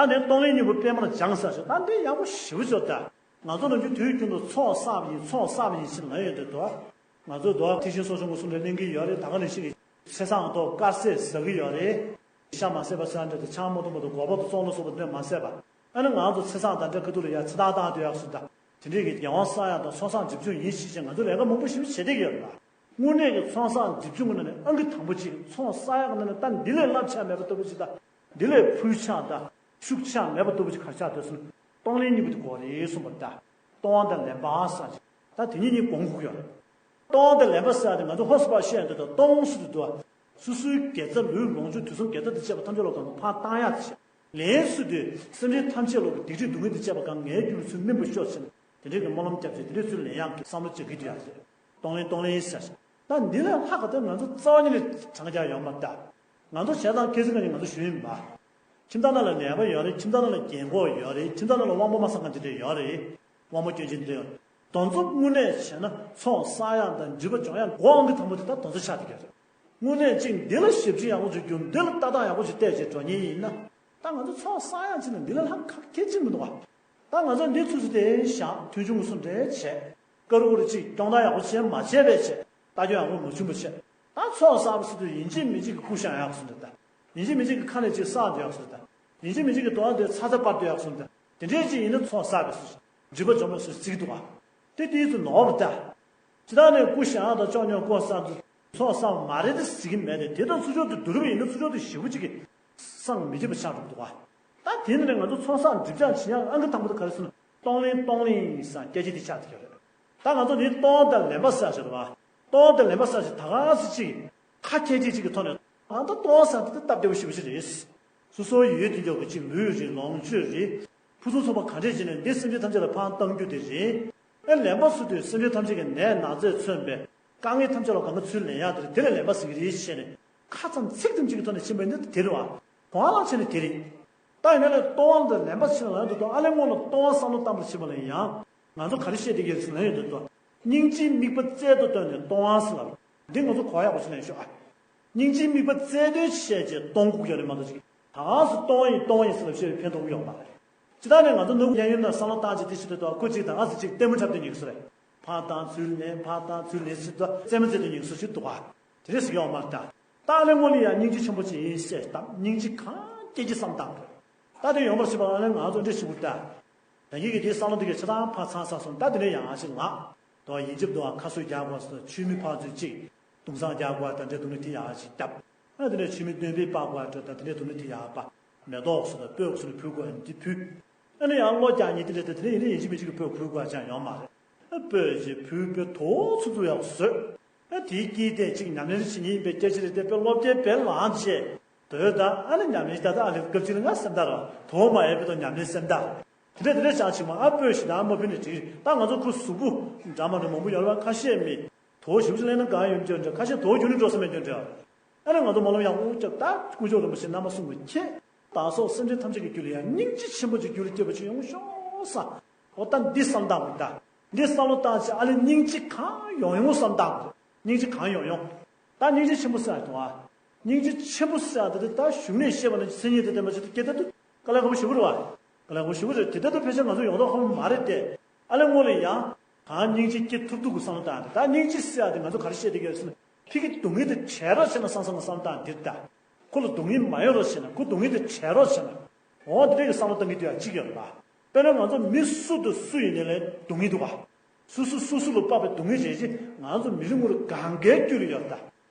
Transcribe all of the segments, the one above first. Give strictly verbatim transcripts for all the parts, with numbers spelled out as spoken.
ད་ནི་གཏོང་ལེན་གཉིས་པོ་པད་མར་སྦྱངས་ཟེར་ཞིག་ད་འདི་ཡག་པོ་ཞེ་པོ་ཅིག་ད། ང་ཚོ་ནམ་རྒྱུན་དུས་རྒྱུན་དུ་ཚོགས་བསགས་པ་ཡིན་ཚོགས་བསགས་པ་ཡིན་ཞེས་ལབ་ཡོད་འདུག་ང་ཚོ་འདུག་ཐེག་ཆེན་གསུང་རབ་ངོ་སྲུང་ལས་གླེང་གི་ཡོད་རེད། ད་ག་ནང་བཞིན་གྱི་ཚེས་བཟང་ཐོག་དཀར་ཟས་ཟ་གི་ཡོད་རེད། ཤ་མ་བཟས་པ་ཟ་འདྲ་དེ་ཆང་མ་འཐུང་བ་དང་སྒོག་པ་དང་བཙོང་ལ་སོགས་པ་འདྲ་མ་བཟས་པ། ཨ་ནི་ང་ཚོ་ཚེས་བཟང་དང་འདྲ་ཁ་ཐུག་ལ་ཡ་ཚེ་ཐར་བཏང་དུ་ཡག་སུ་ད། དེ་འདྲས་ཀྱི་རྒྱལ་དབང་བསགས་ཡག་དང་ཚོགས་བསགས་སྒྲིབ་སྦྱོང་ཡིན་ཞེས་བྱས་ང་ཚོ་ལས་ཀ་མང་པོ་ཞིག་བྱེད་བསྡད་ཀྱི་ཡོད་རེད་པ། དངོས་གནས་ཀྱི་ཚོགས་བསགས་སྒྲིབ་སྦྱོང་གི་ནང་ནས་ཨང་ཀི་དང་པོ་གཅིག་ཚོགས་བསགས་ཡག་གི་ནང་ནས་ད་འདི་ལས་བསླབ་བྱ་མེད་པ་ལྟ་བུ་ཞིག་ད། འདི་ལས་ཕུལ་བྱ་དང་ཤུགས་བྱ་མེད་པ་ལྟ་བུ་ཞིག་ག་རེ་ཆགས་འདུག་ཟེར་ན། གཏོང་ལེན་གཉིས་པོ་དེ་དགོས་རེད་གསུངས་པ་ད། གཏོང་བ་དང་ལེན་པ་ཟེར་ཅིག་ད་དེ་གཉིས་གཉིས་གོང་བཀུག་ཡོད་རེད། གཏོང་བ་དང་ལེན་པ་ཟེར་ཡག་དེ་ང་ཚོ་ཧོ་སི་པ་བཤད་ཡག་འདི་དང་གཏོང་ཟེར་དུས་འདུག་བ། སོ་སོའི་དགེ་རྩ་ལུས་ལོངས་སྤྱོད་དུས་གསུམ་དགེ་རྩ་དང་བཅས་པ་ཐམས་ཅད་ལ་གང་ག་ཕར་བཏང་ཡག་དེ་བྱས། ལེན་ཟེར་དུས་སེམས་ཅན་ཐམས་ཅད་ལ་གི་སྡིག་སྒྲིབ་སྡུག་བསྔལ་དང་བཅས་པ་གང་ངའི་རྒྱུད་ལ་ཚུར་སྨིན་པར་ཤོག་ཟེར་ནས་དེ་འདྲའི་གི་སྨོན་ལམ་བརྒྱབ་བྱས་དེ་འདྲའི་ཚུར་ལེན་ཡག་གི་བསམ་བློ་བྱེད་ཀྱི་འདུག་ཡག་ཟེར། གཏོང་ལེན་གཏོང་ལེན་ཟེར། ད་འདི་ལས་ལྷག་ག་དེ་ང་ཚོ་རྩ་བ་ཉིད་ནས་དྲང་རྒྱག་ཡོད་མ་རེད་ད། ང་ཚོ་བྱས་ཙང་ཁ་སང་ཁ་ཉིན་ང་ཚོ་ཞུས་ཡིན་པ། ཁྱིམ་བདག་ནང་ལ་ནད་པ་ཡོད་རེད། ཁྱིམ་བདག་ནང་ལ་རྒན་གོག་ཡོད་རེད། ཁྱིམ་བདག་ནང་ལ་དབང་པོ་མ་སངས་མཁན་དེ་འདྲ་ཡོད་རེད། དབང་པོ་སྐྱོན་ཅན་དེ་འདྲ་ཡོད། དེ་ཚོ་དངོས་གནས་བྱས་ན་ཚོགས་བསགས་ཡག་དང་འགྲུབ་པ་འབྱུང་ཡག་འགོ་ཨང་ཀི་དང་པོ་དེ་ད་དེ་ཚོ་ཆགས་བསྡད་ཀྱི་རེད། དངོས་གནས་གཅིག་འདི་ལ་ཞབས་ཕྱི་ཡག་པོ་ཅིག་བསྒྱུར། འདི་ལ་ལྟ་སྟངས་ཡག་པོ་ཅིག་བལྟས་བྱས་འགྲོ་མཁན་ཡིན་ན། ད་ང་ཚོ་ཚོགས་བསགས་ཡག་ཅིག་ན་འདི་ལས་ལྷག་ག་གེ་ཅིག་མི་འདུག་བ། ད་ང་ཚོ་འདི་ཚོ་ཚོ་དེ་བཞག་མཐུན་ཆུང་གི་སུ་འདྲ་བྱས། ཀ་རུ་ཀུ་རུ་ཅིག་སྐྱོང་སྟངས་ཡག་པོ་བྱས་མ་བྱས་པས་བྱས། ལྟ་སྐྱོང་ཡག་པོ་མ་བྱུང་བ་བྱས། ད་ཚོགས་བསགས་པ་ཟེར་དུས་ཡིན་གཅིག་མིན་གཅིག་གི་སྐུ་བཞེངས་ཡག་སུ་འདྲ་ད། ཡིན་གཅིག་མིན་གཅིག་གི་ཁ་ནས་ཅིག་བསགས་འདོད་ཡག་སུ་འདྲ་ད། ཡིན་གཅིག་མིན་གཅིག་གི་དོ་དམ་དེ་ཚ་ཚ་པར་འདོད་ཡག་སུ་འདྲ། དེ་འདྲའི་ཅིག་ཡིན་ན་ཚོགས་བསགས་པའི་སུ་འགྲིག་པ་འཇོམས་པའི་སུ་བརྩི་གི་འདུག་ག་དེ་དེའི་ཚོ་ནོར་བ་ད། ཇི་ལྟར་ནས་སྐུ་བཞེངས་དང་སྐྱོང་སྐྱོང་སྐོར་བསམ་ཚུལ་ཚོགས་བསགས་མ་རེད་དེ་ཟེར་གྱི་མེད་དེ། དེ་དང་ཚུར་ཕྱོགས་དེ་བསྡུར་བ་ཡིན་ན་ཚུར་ཕྱོགས་དེ་ཞེ་པོ་ཅིག་གི་བསམ་མི་བྱེད་པ་ཆགས་འགྲོ་གི་འདུག་ག་ད་དེ་ནི་ང་ཚོ་ཚོགས་བསགས་སྒྲིབ་སྦྱང་བྱེད་ཡག་ཨང་ཀི་དང་པོ་དེ་ག་རེ་ཟེར་ན་གཏོང་ལེན་གཏོང་ལེན་ཡིན་ས་སྐད་ཆ་དེ་ཆགས་བསྡད་ཀྱི་རེད། ད་ང་ཚོ་ནི་གཏོང་དང་ལེན་པ་ཟེར་ཞིག་རེད་བ། གཏོང་དང་ལེན་པ་ཟེར་ཞིག་ད་ག་ཟེ་ཅིག་ཁ་ཁྱད་ཅིག་ཅིག་གི་ཐོག་ནས་ཨང་ད་གཏོང་ཟེར་དེ་སྟབས་བདེ་པོ་ཞེ་པོ་ཅིག་རེད། སོ་སོའི་ཡུལ་དེ་འཇོག་གི་ཅིག་ལུས་རེད། ལོངས་སྤྱོད་རེད། ཕུན་སུམ་ཚོགས་པ་ག་འདྲས་བྱས་ནས་འདི་སེམས་ཅན་ཐམས་ཅད་ལ་ཕན་བཏང་རྒྱུ་དེ་རེད། ཨེ་ལེན་པ་ཟེར་དུས་སེམས་ཅན་ཐམས་ཅད་ཀྱི་ནད་ན་ཚས་མཚོན་པའི་དཀའ་ངལ་ཐམས་ཅད་ལ་གང་ག་ཚུར་ལེན་ཡག་དེ་རེད། དེ་ལ་ལེན་པ་ཟེར་གྱི་རེད་ཟེར་ནས་ཁ་ཙམ་ཚིག་ཙམ་ཅིག་གི་ཐོག་ནས་ཕྱིན་པ་ཡིན་ན་དེ་རེད་བ། གོང་ལ་ཕྱིན་ནས་དེ་རེད། ད་ཡིན་ན་ལས་གཏོང་བ་དང་ལེན་པ་ཕྱིན་ལ་ཡང་དུ་གཏོང་ཨ་ལས་སྔོན་ལ་གཏོང་བ་བསམ་བློ་བཏང་པར་ཕྱིན་པ་ལ་ཡང་ང་ཚོ་ག་རེ་བཤད་བསྡད་ཀྱི་རེད་ཟེར་ན་ཡང་དུ་གཏོང་སྙིང་རྗེའི་དམིགས་པ་རྩལ་དུ་བཏོན་ནས་གཏོང་བ་ཟེར་ལ། འདི་ང་ཚོ་གོ་ཡག་པོ་ཞིག་ལེན་ཤོག་ཨ། སྙིང་རྗེའི་དམིགས་པ་རྩལ་འདོན་བྱས་རྗེས་གཏོང་དགོས་ཀྱི་རེད་མ་གཏོགས་ཅིག་ད་ག་སུ་གཏོང་བ་ཡིན་གཏོང་བ་ཡིན་ཟེར་ལ་བཤད་པའི་ཕན་ཐོགས་ཡོད་མ་རེད། ཅི་ལྟར་ནས་ང་ཚོ་ནུབ་གཡས་གཡོན་ན་བསམ་བློ་བཏང་བྱས་དེ་ཞིག་ཏུ་ཏོ་ཁོ་ཅིག་ད་ག་སུ་ཅིག་ལྟད་མོ་འཁྲབ་སྟེ་ཉོས་སུ་རེད། ཕར་བཏང་ཚུར་ལེན་ཕར་བཏང་ཚུར་ལེན་ཟེར་དུ་རྩེད་མོ་རྩེ་སྟེ་ཉོས་སུ་ཅིག་འདུག་ག་དེ་རེ་ཟིག་ཡོད་མ་རེད་ད། ད་ལས་སྔོན་ལ་ཡང་སྙིང་རྗེ་ཆེན་པོ་ཅིག་ཡིན་ཟེར་ད་སྙིང་རྗེ་གང་སྐྱེ་ཀྱི་བསམ་བཏང་དགོས། ད་དེ་ཡོང་བར་བྱེད་པ་ལ་ང་ཚོ་འདྲེ་ཞིག་པུ་ད། ད་གིན་གྱི་དེའི་བསམ་བློ་དེ་གའི་ཆ་ཚང་ཕར་ཚང་ས་སོང་། ད་དེ་ནས་ཡང་ཞིག་ལངས། དོ་ཡིན་ཅིབ་དུའང་ཁ་གསོ་རྒྱག་དགོས་སོ། ཆུ་མིག་ཕར་ཚུར་གཅིག་དུང་སང་རྒྱག་དགོས་དང་འདྲེ་དུང་ནི་དེ་ཡག་ཞིག་བརྒྱབ། ཨ་དེ་ནས་ཆུ་མིག་སྟོན་པའི་པགས་དགོས་དྲོད་དང་དེ་འདྲེ་དུང་ནི་དེ་ཡག་པ། མེ་ཏོག་སོ་དང་སྤོས་སོ་ནི་ཕུལ་དགོས་ཡང་འདི་ཕུལ། ཨ་ནི་ཡང་གློ་རྒྱག་ཉིན་དེ་འདྲེ་དང་དེ་ནས་ཡིན་ནི་ཡིན་ཅིབ་མི་ཅིག་གི་སྤོས་ཕུལ་དགོས་ཅང་ཡོང་མ་རེད། ཨ་སྤོས་ཅིག་ཕུལ་སྤོས་དོ་ཚུ་ཚུ་ཡག་བཟོས། ཨ་དེའི་དཀྱིལ་དེ་གཅིག་ཉམས་ལེན་བྱེད་ཉིན་ཡིན་པའི་སྐད་ཆ་རེད་དེ་དཔེ་སློབ་སྐྱེལ་བེར་ལངས་བྱས། དོས་དང་ཨ་ནི་ཉམས་ལེན་ད་ལྟ་ཨ་ལེ་སྐབས་གཅིག་ལ་ང་སེམས་ཐག་རོ་དོ་མ་ཡས་པའི་ཐོག་ཉམས་ལེན་སེམས་ཐག་རོ། དེ་འདྲ་དེ་འདྲ་ཅང་ཆེ་མ་ཨ་སྤོས་ཤིག་དང་མ་ཕུལ་ནས་དྲིས་ད་ང་ཚོ་ཁོ་གཟུགས་པོ་འདྲ་མ་འདྲ་མང་པོ་ཡོད་རེད་བ། ཁ་ཤས་མི་དོ་ཞིབ་ཅིག་ལེན་ན་གང་ཡོད་འཇོན་འདྲ། ཁ་ཤས་དོ་རྒྱུ་ནི་འགྲོ་ས་མེད་འཇོན་འདྲ། ཨ་ནི་ང་ཚོ་སྨོན་ལམ་ཡག་པོ་རྒྱབ་ད་དཀོན་མཆོག་རིན་པོ་ཆེ་རྣམ་པ་གསུམ་གྱི་ཁྱེད་དང་སོགས་སེམས་ཅན་ཐམས་ཅད་ཀྱི་རྒྱུད་ལ་ཡང་སྙིང་རྗེ་ཆེན་པོ་ཅིག་རྒྱུད་ལ་སྐྱེས་པ་ཅིག་ཡོང་ཤོག་ས། འོ་ད་འདི་བསམ་བཏང་དགོས་ད། འདི་བསམ་བློ་བཏང་ཆེ་ཨ་ལེ་སྙིང་རྗེ་གང་ཡོང་ཡོང་བསམ་བཏང་དགོས། སྙིང་རྗེ་གང་ཡོང་ཡོང་། ད་སྙིང་རྗེ་ཆེན་པོ་ཟེར་ཡ་དང་། སྙིང་རྗེ་ཆེན་པོ་ཟེར་ཡ་དེ་ད་གཞུག་ནས་བཤད་པ་ནི་མཚན་ཉིད་དེ་བསྟན་པ་ཅིག་ཏུ་སྐད་ད་དུ་དཀའ་ལས་ཁག་པོ་ཞེ་པོ་རེད་བ། དཀའ་ལས་ཁག་པོ་ཞེ་པོ་རེད་དེ་ད་དུ་ཕལ་ཆེར་ང་ཚོ་ཡོང་མདོག་ཁ་པོ་མ་རེད་དེ། ཨ་ལེ་སྔོན་ལ་ཡང་། གང་སྙིང་རྗེ་སྐྱེ་ཐུབ་ཐུབ་ཀྱི་བསམ་བློ་བཏང་དེ་ད་སྙིང་རྗེ་ཟེར་ཡ་དེ་ང་ཚོ་ག་རེ་བཤད་བསྡད་ཀྱི་ཡོད་ཟེར་ན། ཕི་གི་སྡུག་བསྔལ་དེ་བྲལ་རོགས་བྱས་ན་བསམ་བསམ་བསམ་བཏང་འདིར་ད། ཁོ་ལ་སྡུག་བསྔལ་མ་ཡོང་རོགས་བྱས་ན་ཁོ་སྡུག་བསྔལ་དེ་བྲལ་རོགས་བྱས་ན། འོ་འདི་འདྲས་ཀྱི་བསམ་བློ་བཏང་གི་འདུག་ཡ་གཅིག་ཡོད་རེད་པ། དཔེར་ན་ང་ཚོ་མི་སུ་དང་སུ་ཡིན་ནའི་ལས་སྡུག་བསྔལ་འདུག་ག་སུ་སུ་སུ་སུ་ལ་དཔག་པའི་སྡུག་བསྔལ་རེ་རེ་ང་ཚོ་མི་རེ་ངོ་རེ་གང་གའི་རྒྱུད་ལ་ཡོད་རེད་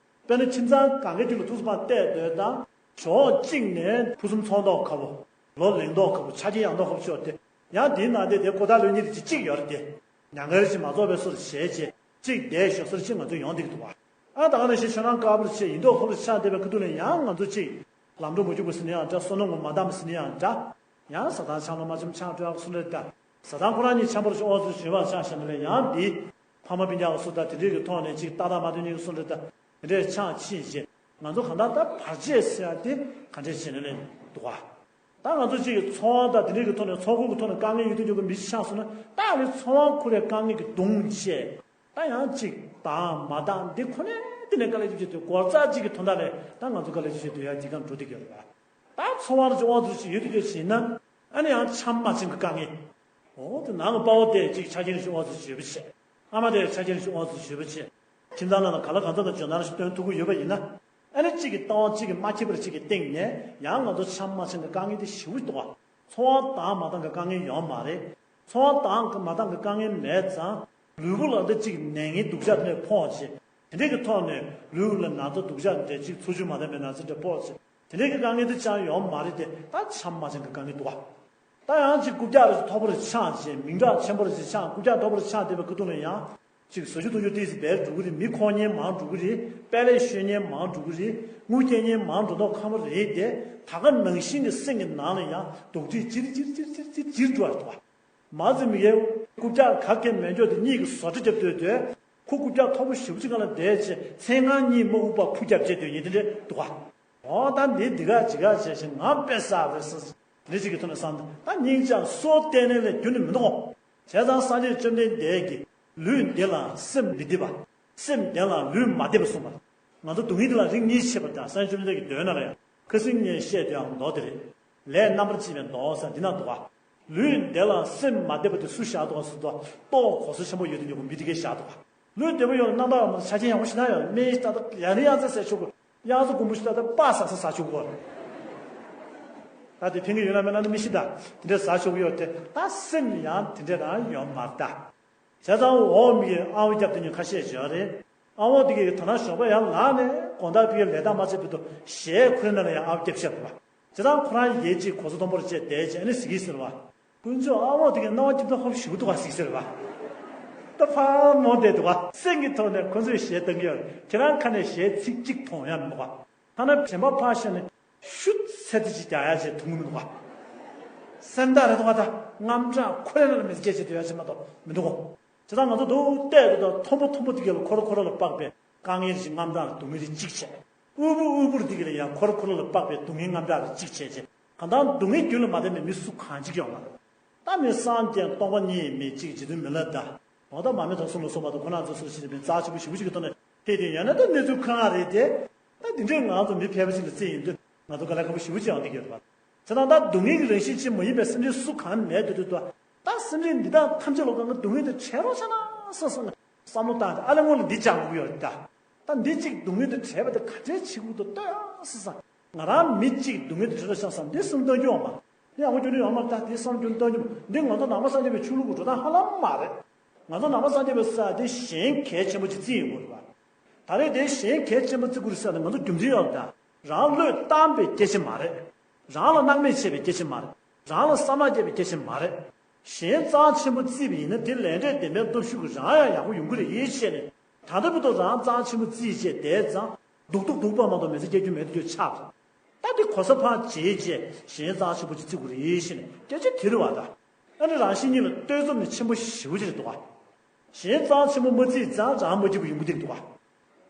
ད། དཔེར་ན་ཁྱིམ་ཚང་གང་གའི་རྒྱུད་ལ་ཐུགས་སུ་ཕར་བལྟས་སྡོད་དང་། ཕྱོགས་གཅིག་ནས་ཕུན་སུམ་ཚོགས་མདོག་ཁ་པོ། ལོ་ལེགས་མདོག་ཁ་པོ་ཆ་རྐྱེན་ཡག་མདོག་ཁ་པོ་ཤོར་ཏེ། ཡང་དེའི་ནང་དེ་དེ་ཀོ་ཐག་ལོས་གཉིས་དེ་གཅིག་གཅིག་ཡོད་རེད་དེ། མྱ་ངན་རེ་ཞིག་མ་རྫོགས་པའི་སོར་བཞེས་བྱས་གཅིག་བསྡད་ཞོག་སོར་གཅིག་ང་ཚོ་ཡོང་བསྡད་ཀྱི་འདུག་བ། ཨ་ད་ག་ནང་བཞིན་ཆོས་ནང་དཀར་པོར་བྱས་ཡིན་མདོག་ཁ་པོར་ཆགས་བསྡད་པའི་ཁ་ཐུག་ལ་ཡང་ང་ཚོ་གཅིག་ལམ་འགྲོ་མ་རྒྱུག་པ་ཟེར་ན་ཡང་འདྲ། བསོད་ནམས་ངོ་མ་དམ་ཟེར་ན་ཡང་འདྲ། ཡང་ཟ་ཐང་ཆང་ལོ་མ་ཆམ་ཆང་སྤྲོད་ཨ་གསུང་རེད་ད། ཟ་ཐང་ཁོ་རང་གཉིས་ཆམ་པོར་ཨོ་ཚོ་ཞུས་པ་ཆང་བཞག་ན་ལས་ཡང་འདི། ཕ་མ་སྤུན་ཀྱག་སུ་ད་དེ་འདྲས་ཀྱི་ཐོག་ནས་ཅིག་ཏག་ཏག་མ་ཐོན་ཉིན་གསུང་རེད་ད། དེ་འདྲས་ཆང་ཕྱིན་བྱས་ང་ཚོ་གང་ལྟར་ད་བར་ཆད་ཟེར་ཡ་དེ་ག་འདྲས་བྱས་ནས་ལས་འདུག་ག་ད་ང་ཚོ་གཅིག་གི་འཚོ་བ་དང་དེ་འདྲས་ཀྱི་ཐོག་ནས་འཚོ་ཁོངས་ཀྱི་ཐོག་ནས་དཀའ་ངལ་ཡོད་དུས་འཇོག་གི་མི་ཞིག་ཆགས་སོང་ན་ད་ནི་འཚོ་བ་ཁོ་རའི་དཀའ་ངལ་གྱི་གདུང་བཅས་ད་ཡང་གཅིག་དང་མ་དང་འདི་ཁོ་ནས་དེ་ནས་དཀའ་ལས་ཅིག་བྱེད་དུས་སྒོར་རྩ་གཅིག་གི་དོན་དག་ལས་ད་ང་ཚོ་དཀའ་ལས་ཅིག་བྱེད་དུས་ཡང་འདི་གང་འགྲོ་བསྡད་ཀྱི་ཡོད་རེད་པ། ད་འཚོ་བ་ཅིག་དབང་དུ་ཅིག་ཡོད་དུ་ཡོད་ཕྱིན་ན། ཨ་ནི་ཡང་ཆམ་མ་ཆེན་གྱི་དཀའ་ངལ། འོ་དེ་ནང་གི་དཔའ་བོ་དེ་ཅིག་ཆ་རྐྱེན་ཅིག་དབང་དུ་ཅིག་ཡོད་པ་བྱས། ཨ་མ་དེ་ཆ་རྐྱེན་ཅིག་དབང་དུ་ཅིག་ཡོད་པ་བྱས། ཁྱིམ་ཚང་ནང་ལ་ག་ལ་གང་འཚམ་དང་འཇོན་ཐང་ཞིག་སྟོན་ཐུབ་ཀྱི་ཡོད་པ་ཡིན་ན། ཨ་ནི་གཅིག་གི་ལྟ་བ་གཅིག་གིས་མ་ཁེགས་པར་གཅིག་གི་སྟེང་ནས་ཡང་ང་ཚོ་ཆམ་མ་ཆེན་གྱི་དཀའ་ངལ་དེ་ཞེ་པོ་ཅིག་འདུག་བ། འཚོ་བ་དང་མ་འདང་གི་དཀའ་ངལ་ཡོད་མ་རེད། འཚོ་བ་དང་མ་འདང་གི་དཀའ་ངལ་མེད་ཙང་། ལུས་པོ་ལ་འདི་གཅིག་ནད་ངན་སྡུག་ཅག་དེ་འདྲ་ཕོག་བྱས། དེ་འདྲའི་གི་ཐོག་ནས་ལུས་ལ་ན་ཚ་སྡུག་ཅག་འདྲ་གཅིག་འཚོ་བཅུད་མ་ལྡན་པའི་ན་ཚ་འདྲ་ཕོག་བྱས། དེ་འདྲའི་གི་དཀའ་ངལ་དེ་ཅང་ཡོད་མ་རེད་དེ། ད་ཆམ་མ་ཆེན་གྱི་དཀའ་ངལ་འདུག་བ། ད་ཡང་ཅིག་རྐུབ་བཀྱག་རེ་མཐོ་པོ་རེ་ཆགས་བྱས། མིང་གྲགས་ཆེན་པོ་རེ་ཅིག་ཆགས། རྐུབ་བཀྱག་མཐོ་པོ་རེ་ཆགས་བསྡད་པའི་ཁ་ཐུག་ལ་ཡང་ཅིག་ཟ་རྒྱུ་འཐུང་རྒྱུ་ཏོག་ཙམ་སྦས་འགྲོ་གི་རེད། མི་འཁོར་མཁན་མང་འགྲོ་གི་རེད། དཔལ་ལས་ཤོད་མཁན་མང་འགྲོ་གི་རེད། དངུལ་སྐྱེལ་མཁན་མང་འགྲོ་མདོག་ཁ་པོ་རེད་དེ། ད་ག་ནང་བཞིན་གྱི་སེམས་ཀྱི་ནང་ལ་ཡང་དོགས་འདྲི་ཅིག་ཅིག་ཅིག་ཅིག་ཅིག་ཅིག་འགྲོ་བ་རེད་བ། མ་ཟད་མི་ཡེ་རྐུབ་བཀྱག་ག་གེ་མེད་འཇོག་དེ་གཉིས་ཀྱི་བཟོ་གྲྭ་རྒྱབ་སྡོད་དེ། ཁོ་རྐུབ་བཀྱག་མཐོ་པོ་ཞེ་པོ་ཅིག་སྒང་ལ་བསྡད་བྱས། མཚན་གང་གཉིད་མ་འུག་པ་ཕུ་རྒྱབ་བྱས་སྡོད་མཁན་དེ་འདྲ་འདུག་ག། འོ་ད་འདི་འདི་ག་ཇི་ག་བྱས་ཤིང་ང་དཔེ་བསགས་རེད་ཟེར། འདི་གཅིག་གི་ཐོག་ནས་བསམ། ད་སྙིང་རྗེ་སོ་གཏན་ནས་ལས་རྒྱུ་ནི་མི་འདུག་གོ། བྱས་ཙང་སངས་རྒྱས་བཅོམ་ལྡན་འདས་ཀྱིས་ལུས་བདེ་ལ་སེམས་མི་བདེ་བ། སེམས་བདེ་ལ་ལུས་མ་བདེ་བ་གསུངས་པ། ང་ཚོ་སྡུག་བསྔལ་འདི་ལ་རིགས་གཉིས་ཕྱེ་བ་དང་། སངས་རྒྱས་བཅོམ་ལྡན་འདས་ཀྱི་མདོའི་ནང་ལ་ཡང་ཁ་སང་ངས་བཤད་དུས་ཡང་མདོ་དེ་རེད། ལས་རྣམ་པར་བཅད་པའི་མདོ་ཟེར་འདི་ན་འདུག་ག། ལུས་བདེ་ལ་སེམས་མ་བདེ་བ་དེ་སུ་བཞག་འདུག་ག་ཟེར་དུས། ལྟོ་གོ་ས་ཆེན་པོ་ཡོད་དུ་ཡོད་པ་མི་དེ་གས་བཞག་འདུག་ག། ལུས་བདེ་པོ་ཡོང་ན་རྣམ་དག་ཡོང་ན་ཆ་རྐྱེན་ཡག་པོ་ཞིག་ན་ཡང་སྨན་ཞིག་ད་ལྟ་ཡང་ནི་གཡང་རྩེ་ཟ་ཆོག་གོ། གཡང་རྩེ་གོང་བུ་ཞིག་ད་ལྟ་སྤགས་ཟ་ས་ཟ་ཆོག་གོ། ད་དེ་ཕན་གྱི་ཡོད་ན་མེད་ན་ནི་མི་ཤེས། ད་དེ་འདྲ་ཟ་ཆོག་གི་ཡོད་དེ། ད་སེམས་ཡང་དེ་འདྲ་རང་ཡོད་མ་རེད་ད། བྱས་ཙང་འོག་མི་གི་ཨ་བོ་སྐྱབས་དེ་ཉིད་ཁ་ཤས་བྱས་རེད། ཨ་བོ་དེ་གིས་ད་ན་ཞོགས་པ་ཡར་ལངས་ནས་དགོང་དག་དེ་གའི་ལས་ད་མ་ཚད་པའི་དུ་ཞལ་ཁོའི་ནང་ལ་ཡང་ཨ་བོ་སྐྱབས་བཤད་པ། བྱས་ཙང་ཁོ་རང་ཡིན་གཅིག་གོ་ས་མཐོན་པོར་བཅད་བསྡད་བྱས་ཨ་ནི་ཟེར་གྱི་ཟེར་བ། དཀོན་མཆོག་ཨ་བོ་དེ་གིས་སྣང་བ་སྐྱིད་པོ་ཧོབ་ཞིག་འདུག་ག་ཟིག་ཟེར་བ། ད་ཕར་མོ་བསྡད་འདུག་ག། སེམས་ཀྱི་ཐོག་ནས་ཁོ་ཚོས་ཞལ་བཏང་གི་ཡོད། ཁྱེད་རང་ཁ་ནས་ཞལ་ཚིག་གཅིག་མཐོང་ཡ་མི་འདུག་ག། ཐ་ན་དྲན་པ་ཕར་ཤོར་ནས་ཤུ་ཚད་དེ་ཅིག་རྒྱག་ཡ་ཅིག་མཐོང་གི་མི་འདུག་ག། སེམས་ཐག་རེད་འདུག་ག། ད་དངངས་སྐྲག་ཁོ་རང་ལ་མི་སྐད་ཅིག་སྡོད་ཡ་ཅིག་མ་གཏོགས་མི་འདུག་ག། བྱས་ཙང་ང་ཚོ་འདུག་བལྟས་འདུག་ད་མཐོན་པོ་མཐོན་པོ་དེ་ག་ལ་ཁོ་ར་ཁོ་ར་ལ་དཔག་པའི་དཀའ་ངལ་ཅིག་དངངས་སྐྲག་སྡུག་བསྔལ་ཅིག་བྱས། དབུལ་པོ་དབུལ་པོར་འདི་ག་ལ་ཡང་ཁོ་ར་ཁོ་ར་ལ་དཔག་པའི་སྡུག་བསྔལ་དངངས་སྐྲག་ཅིག་བྱས་རྗེས། གང་ལྟར་སྡུག་བསྔལ་རྒྱུད་ལ་མ་བསྟེན་པའི་མི་སུ་གང་ཅིག་ཡོང་མ་རེད། ད་མི་སངས་རྒྱས་སྟོང་པ་ཉིད་མེད་ཅིག་རྗེ་བཙུན་མི་ལ་དྭགས། འོ་ད་མ་མི་དང་སུ་ལ་སོགས་པ་དང་ཁོ་ན་ཚོ་སུ་ཞིག་རེད་པས་རྩ་ཆེན་པོ་ཞེ་པོ་ཅིག་གི་ཐོག་ནས་ཕེབས་དེ་ཡོད་ན་ད་གནས་ཚུལ་ཁོ་རང་རེད་དེ། ད་འདི་འདྲའི་ང་ཚོ་མི་ཕལ་པ་ཅིག་ལ་བརྩི་ཡིན་དུས་ང་ཚོ་དཀའ་ལས་ཁག་པོ་ཞེ་པོ་ཅིག་ཡང་འདི་ག་ཡོད་རེད་པ། བྱས་ཙང་ད་སྡུག་བསྔལ་གྱི་རང་བཞིན་ཅིག་མ་ཡིན་པའི་སེམས་ཅན་སུ་གང་མེད་དུ་དུ་ད། ད་སེམས་ཅན་འདི་དག་ཐམས་ཅད་ལ་གང་གི་སྡུག་བསྔལ་དེ་བྲལ་རོགས་བྱས་ན་བསམ་བསམ་ནས་བསམ་བློ་བཏང་སྟེ་ཨ་ལས་སྔོན་ལ་འདི་སྦྱང་དགོས་ཀྱི་ཡོད་རེད་ད། ད་འདི་གཅིག་སྡུག་བསྔལ་དེ་བྲལ་བ་དེ་ག་འདྲའི་བྱེད་དགོས་འདུག་ལྟོས་བསམ་བསམ། ང་རང་མི་གཅིག་སྡུག་བསྔལ་དེ་བྲལ་རོགས་བྱས་བསམ་འདི་བསམ་བཏང་རྒྱུ་ཡོད་མ་རེད། འདི་ཡག་པོ་རྒྱུ་ནི་ཡོད་མ་རེད་ད། འདི་བསམ་རྒྱུ་བཏང་རྒྱུ་མ་འདི་ང་ཚོ་ནང་པ་སངས་རྒྱས་པའི་ཆོས་ལུགས་ཀྱི་འགྲོ་སྟངས་ཧ་ལམ་མ་རེད། ང་ཚོ་ནང་པ་སངས་རྒྱས་པའི་ས་དེ་གཞན་གལ་ཆེན་པོ་ཅིག་བརྩི་ཡོང་དགོས་རེད་པ། ད་རེས་དེ་གཞན་གལ་ཆེན་པོ་བརྩི་དགོས་རེད་ཟེར་ན་ང་ཚོ་རྒྱུ་མཚན་ཡོད་ད། རང་བློས་བཏང་པའི་སྐད་ཆ་མ་རེད། རང་ལ་སྣང་མེད་བྱས་པའི་སྐད་ཆ་མ་རེད། རང་ལ་བསམ་བློ་བསྐྱེད་པའི་སྐད་ཆ་མ་རེད། གཞན་རྩ་ཆེན་པོ་བརྩིས་པ་ཡིན་ན་དེ་ལས་འབྲས་བདེན་པའི་སྟོབས་ཤུགས་ཀྱིས་རང་ཡང་ཡག་པོ་ཡོང་གི་རེད་ཡིད་ཆེས་ནས། ད་ལྟ་བར་དུ་རང་རྩ་ཆེན་པོ་བརྩིས་བྱས་བསྡད་ཙང་སྡུག་ཏུ་སྡུག་པ་མ་གཏོགས་མི་ཚེ་སྐྱེལ་རྒྱུ་མེད་དུ་ཆགས། ད་དེ་གོ་ས་ཕར་བརྗེས་བྱས་གཞན་རྩ་ཆེན་པོ་ཅིག་བརྩི་དགོས་རེད་ཟེར་ནས་སྐད་ཆ་དེ་རེད་བ་ད། ཨ་ནི་རང་གཞན་གཉིས་ལ་ལྟོས་ཚོམ་ནི་ཆེན་པོ་ཞེ་པོ་ཅིག་རེད་འདུག་ག། གཞན་རྩ་ཆེན་པོ་མ་བརྩིས་ཙང་རང་མ་སྐྱིད་པ་ཡོང་གི་འདུག་ག།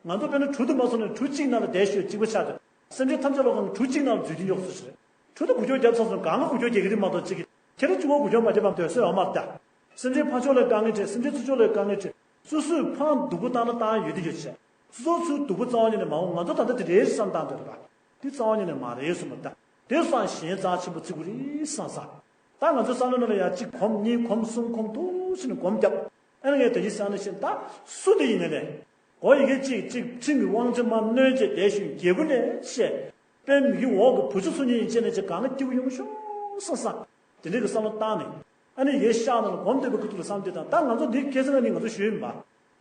ང་ཚོ་དཔེར་ན་གྲུ་དུ་མ་སོང་ནས་གྲུ་གཅིག་ནང་ལ་བསྡད་ཤོད་གཅིག་པ་ཆགས་ཏེ། སེམས་ཅན་ཐམས་ཅད་ལོག་གང་གྲུ་གཅིག་ནང་ལ་འཛུལ་གྱིན་ཡོད་སོ་ཞིག་རེད། གྲུ་དུ་འགུལ་སྐྱོད་བརྒྱབ་ཚར་སོང་གང་ག་འགུལ་སྐྱོད་རྒྱག་གི་རེད་མ་གཏོགས་གཅིག་གི། ཁྱེད་རང་གཅིག་པོ་འགུལ་སྐྱོད་མ་བརྒྱབ་པའམ་སྡོད་ས་ཡོད་མ་རེད་ད། སེམས་ཅན་ཕར་ཕྱོགས་ལ་དཀའ་ངལ་འཕྲད། སེམས་ཅན་ཚུར་ཕྱོགས་ལ་དཀའ་ངལ་འཕྲད། སོ་སོས་ཕར་སྡུག་པོ་བཏང་ན་བཏང་ཡོད་དེ་ཡོད་བྱས། སོ་སོ་ཚུར་སྡུག་པོ་རྩ་བ་ཉིད་ནས་མ་འོང་། ང་ཚོ་ད་ལྟ་དེ་འདྲའི་བསམ་སྟངས་དེ་རེད་པ། དེ་རྩ་བ་ཉིད་ནས་མ་རེད་གསུངས་པ་ད། དེ་བསམ་གཞན་རྩ་ཆེན་པོ་བརྩི་དགོས་རེད་བསམ་བསམ། ད་ང་ཚོའི་བསམ་བློ་ནང་ལ་ཡང་གཅིག་གོམ་གཉིས་གོམ་གསུམ་གོམ་འདུག་ཟེར་ནས་གོམ་བརྒྱབ། ཨ་ནི་ངས་ད་གིན་བསམ་ནས་བཤད་ད་སུ་དེ་ཡིན་ནའི་ལས། གོ་ཡི་གེ་གཅིག་གཅིག་ཁྲིམས་ཀྱི་དབང་ཆ་མར་གནོན་བྱས་བསྡད་ཤིང་རྒྱལ་པོ་ནས་བཤད། དཔེ་མི་གི་འོག་གི་བུ་ཆུང་ཚོ་གཉིས་ཡིན་བྱས་ནས་ཅིག་གང་ག་སྐྱིད་པོ་ཡོང་ཤོག་བསམ་བསམ། དེ་འདྲའི་གི་བསམ་བློ་བཏང་ནས། ཨ་ནི་ཡིག་བཞག་ནང་ལ་སྒོམ་བསྡད་པའི་ཁ་ཐུག་ལ་བསམ་བློ་བཏང་། ད་ང་ཚོ་འདི་ཁ་སང་ནས་ང་ཚོ་ཞུས་ཡིན་པ།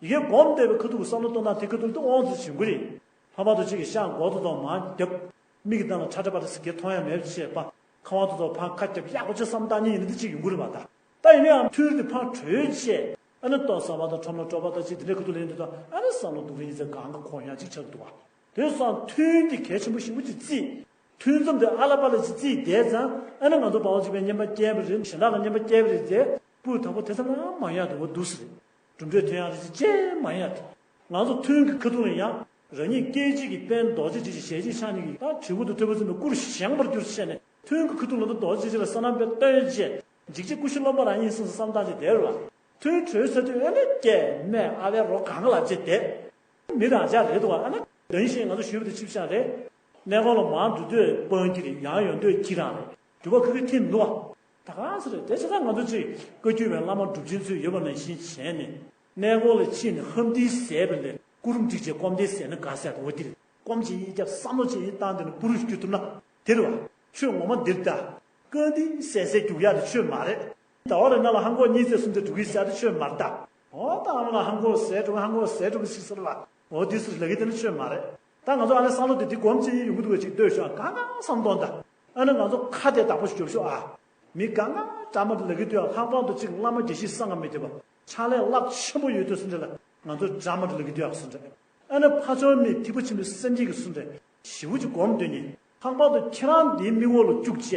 ཡི་གེ་སྒོམ་བསྡད་པའི་ཁ་ཐུག་གི་བསམ་བློ་གཏོང་སྟངས་དེ་ཁ་ཐུག་ལ་དབང་དུ་བྱེད་དགོས་རེད། ལྷག་པར་དུ་གཅིག་གི་ཤ་མགོ་ཏོ་ཏོ་མར་བརྒྱབ། མིག་གི་མདངས་ལ་ཁྲ་ཁྲ་པ་རེ་ཟེར་གྱི་མཐོང་ཡ་མེད་པ་བྱས་པ། ཁ་དབང་ཏོ་ཏོ་ཕར་ཁ་བརྒྱབ་ཡག་པོ་ཅིག་བསམ་བློ་བཏང་མཁན་ཡིན་ན་འདི་གཅིག་ཡོང་གི་རེད་པ་ད། ད་ཡིན་ནའང་ཐུན་དེ་ཕར་གྲོལ་བྱས། ཨ་ནི་ལྟོ་ཟ་བ་དང་ཁྲོམ་ལ་སྤྲོ་བ་དང་ཅིག་དེ་འདྲའི་ཁ་ཐུག་ལ་ཡིན་དུས་ད་ཨ་ནི་བསམ་བློ་སྡུག་རུ་ཡིན་ཚེ་གང་ག་འཁོར་ཡག་ཅིག་ཆགས་འདུག་བ། དེ་སང་ཐུན་འདི་གལ་ཆེན་པོ་ཞེ་པོ་ཅིག་བརྩིས། ཐུན་མཚམས་འདི་ཨ་ལ་པ་ལ་ཅིག་བརྩིས་བསྡད་ཙང་ཨ་ནི་ང་ཚོ་འབའ་བ་གཅིག་པའི་བསྙེན་པ་སྐྱེལ་བ་རེད། གཞན་དག་ལ་བསྙེན་པ་སྐྱེལ་བ་རེད་ཟེར་སྤུས་དག་པོ་དེ་ཚོ་ལ་མ་ཡག་འདུག་བ་འདུག་ཟེར། གྲུབ་འབྲས་ཐོན་ཡག་རེད་ཅེས་མ་ཡག་རེད། ང་ཚོ་ཐུན་གྱི་ཁ་ཐུག་ལ་ཡང་རང་ཉིད་སྐད་ཅིག་གིས་དཔལ་རྡོ་རྗེ་འཇིགས་བྱེད་ཞལ་གཅིག་ཕྱག་གཉིས་ཀྱིས་ད་དྲིལ་བུ་དང་ཐོད་པ་འཛིན་པའི་སྐུར་བཞེངས་པར་གྱུར་ཞེས་ནས་ཐུན་གྱི་ཁ་ཐུག་ལ་ད་རྡོ་རྗེ་འཇིགས་བྱེད་ལ་བསོད་ནམས་དཔལ་སྟོན་བྱས། འཇིགས་བྱེད་སྐུ་བཞི་རློམ་པ་རང་ཡིན་གསུངས་སོ་བསམ་སྟངས་ཅིག་དེ་རེད་བ། ཐུན་གྲོལ་ཚར་དུས་ཨ་ནི་སྐྱེས་སྨད་ཨ་ཕའི་རོ་གང་ག་ལ་བྱེད་དེ། མི་རང་ཅག་རེད་འདུག་བ། ཨ་ནི་གདན་ཞིག་ང་ཚོ་ཞུས་པ་དེ་ཆིབས་ཤག་རེད། གནས་སྐོར་ལ་མར་འགྲོ་དུས་སྤང་གི་རེད། ཡར་ཡོང་དུས་ཁྱི་རང་རེད། འགྲུལ་པ་ཁ་ཁ་ཐིམ་འདུག་བ། ད་ག་ས་རེད། དེ་བྱས་ཙང་ང་ཚོ་ཅིག་བཀའ་བརྒྱུད་པའི་བླ་མ་གྲུབ་ཆེན་ཚོས་ཡོད་པ་ནང་བཞིན་བྱས་ནས། གནས་སྐོར་ལ་ཕྱིན་ནས་ཧམ་འདི་ཟས་པ་ལས་སྐུ་རུམ་སྒྲིག་བྱས་སྐོམ་འདི་ཟས་ན་དགའ་ཟེར་བ་འདི་རེད། སྐོམ་ཅིག་ཡིན་རྒྱབ་བསམ་བློ་ཅིག་ཡིན་བཏང་དེ་ནས་སྤུ་རུ་ཞིག་རྒྱུ་ཐུབ་ན་དེ་རེད་བ། ཆོས་ངོ་མ་འདིར་ད། དཀའ་འདི་ཟས་ཟས་རྒྱུག་ཡག་དེ་ཆོས་མ་རེད། ཟླ་བ་རེ་ནང་ལ་ཧང་གོ་གཉིས་ཚེ་གསུམ་ཚེ་འགྲོ་གི་ཟེར་དེ་ཆོས་མ་རེད་ད། འོ་ད་ཨ་མ་ལ་ཧང་གོ་ཟས་འགྲོ་གི་ཧང་གོ་ཟས་འགྲོ་གི་ཟེར་ཟེར་ལ། འོ་འདི་ཟེར་ལ་གི་དེ་ནི་ཆོས་མ་རེད། ད་ང་ཚོ་ཨ་ནི་བསམ་བློ་དེ་འདི་སྒོམ་ཅིག་ཡིན་ཡོང་གི་འདུག་ག་ཅིག་ལྟོས་ཤོག་ཨ། གང་གང་བསམ་གཏོང་ད། ཨ་ནི་ང་ཚོ་ཁ་དེ་བདག་པོ་ཞིག་རྒྱོབ་ཤོག་ཨ། མི་གང་གང་འདྲ་མ་འདྲ་ལ་གི་དུས་ཨ། ལྷག་པར་དུ་ཅིག་བླ་མ་དགེ་བཤེས་སངས་ང་མི་དེ་བ་ཕྱག་ལས་རླབས་ཆེན་པོ་ཡོད་དུས་སུ་འདྲ་ལ་ང་ཚོ་འདྲ་མ་འདྲ་ལ་གི་དུས་ཨ་སུ་འདྲ། ཨ་ནི་ཕ་ཆོས་མི་ཐེག་པ་ཆེན་པོའི་སེམས་བསྐྱེད་ཀྱི་སུ་འདྲ་ཞེ་པོ་ཅིག་སྒོམ་འདོད་མཁན། ལྷག་པར་དུ་ཁྱེད་རང་འདིའི་མིག་འོག་ལ་བཅུག་བྱས་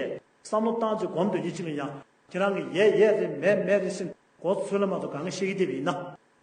བསམ་བློ་བཏང་བྱས་སྒོམ་འདོད་མཁན་ཅིག་ལ་ཡང་ཁྱེད་རང་གི་ཡས་ཡས་རེད་མས་མས་རེད་ཟེར་མགོ་ཚོས་ལ་མ་གཏོགས་གང་ག་བཤད་ཀྱི་བསྡད་པ་ཡིན་ན།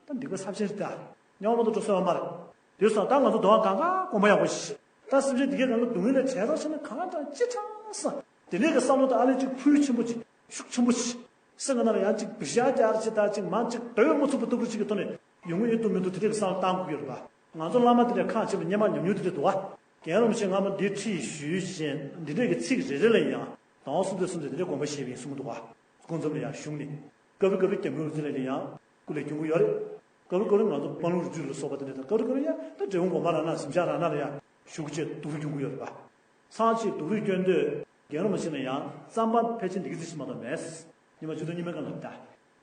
ད་འདི་ག་ཚབས་ཆེན་རེད་ད། སྙོག་མ་གཏོགས་འགྲོ་སོང་ཡོད་མ་རེད། དེ་སོང་ད་ང་ཚོ་དོ་སྣང་གང་ག་དགོངས་པ་ཡག་པོ་ཞིག་ད་སེམས་ཅན་འདི་གའི་གང་ག་སྡུག་བསྔལ་ལས་བྲལ་ཐག་ཆོད་ན་གང་དྲག་ཅི་དྲག་ས། དེ་ནས་གི་བསམ་བློ་དང་ཨ་ལས་ཅིག་ཕུལ་ཆེན་པོ་ཅིག་ཤུགས་ཆེན་པོ་ཞིག་སེམས་ཀྱི་ནང་ལ་ཡང་ཅིག་བི་ཤ་རྒྱག་ཅིག་ད་ཅིག་མང་ཅིག་དོད་མི་ཚུགས་པ་སྟོབས་རིགས་ཅིག་གི་ཐོག་ནས་ཡོང་གི་ཡོད་འདུག་མི་འདུག་དེ་འདྲའི་གི་བསམ་བློ་བཏང་དགོས་ཀྱི་རེད་པ། ང་ཚོ་བླ་མ་དེ་འདྲའི་ཁག་ཆེ་བ་སྔོན་མ་ཉམས་མྱོང་དེ་འདྲ་འདུག་བ། རྒན་རིན་པོ་ཆེ་སྔ་མོ་འདིའི་ཁྲིད་ཞུས་བཞིན་འདི་འདྲའི་གི་ཚིག་རེ་རེ་ལ་ཡང་དང་བ་སུམ་ཚེ་སུམ་ཚེ་དེ་འདྲའི་དགོངས་པ་བཞེས་པ་ཡིན་གསུང་གི་འདུག་བ། སྐུ་མཚམས་ལ་ཡང་བཞུགས་ནས། སྐབས་རེ་སྐབས་རེ་སྐྱབས་མགོན་རིན་པོ་ཆེ་ལ་ཡང་སྐུ་ལས་སྐྱོན་གྱི་ཡོད་རེད། སྐབས་རེ་སྐབས་རེ་ང་ཚོ་དཔལ་ལུང་རི་ཁྲོད་ལ་སོགས་པ་དེ་འདྲ་དང་སྐབས་རེ་སྐབས་རེ་ཡང་ད་འབྲས་སྤུངས་སྒོ་མང་ར་ན་གཟིམ་ཤག་ར་ན་ལ་ཡང་བཞུགས་བྱས་འདུག་སྐྱོན་གྱི་ཡོད་རེད་པ། ཚང་ཆེད་སྡུག་རུས་སྐྱོན་དུས་རྒན་རིན་པོ་ཆེ་ལ་ཡང་རྩམ་པ་ཕལ་ཆེར་འདི་གི་རྩི་ཞིག་མ་གཏོགས་མེད། ཉི་མ་བཅུ་དང་གཉིས་མའི་སྐབས་ལ་ད།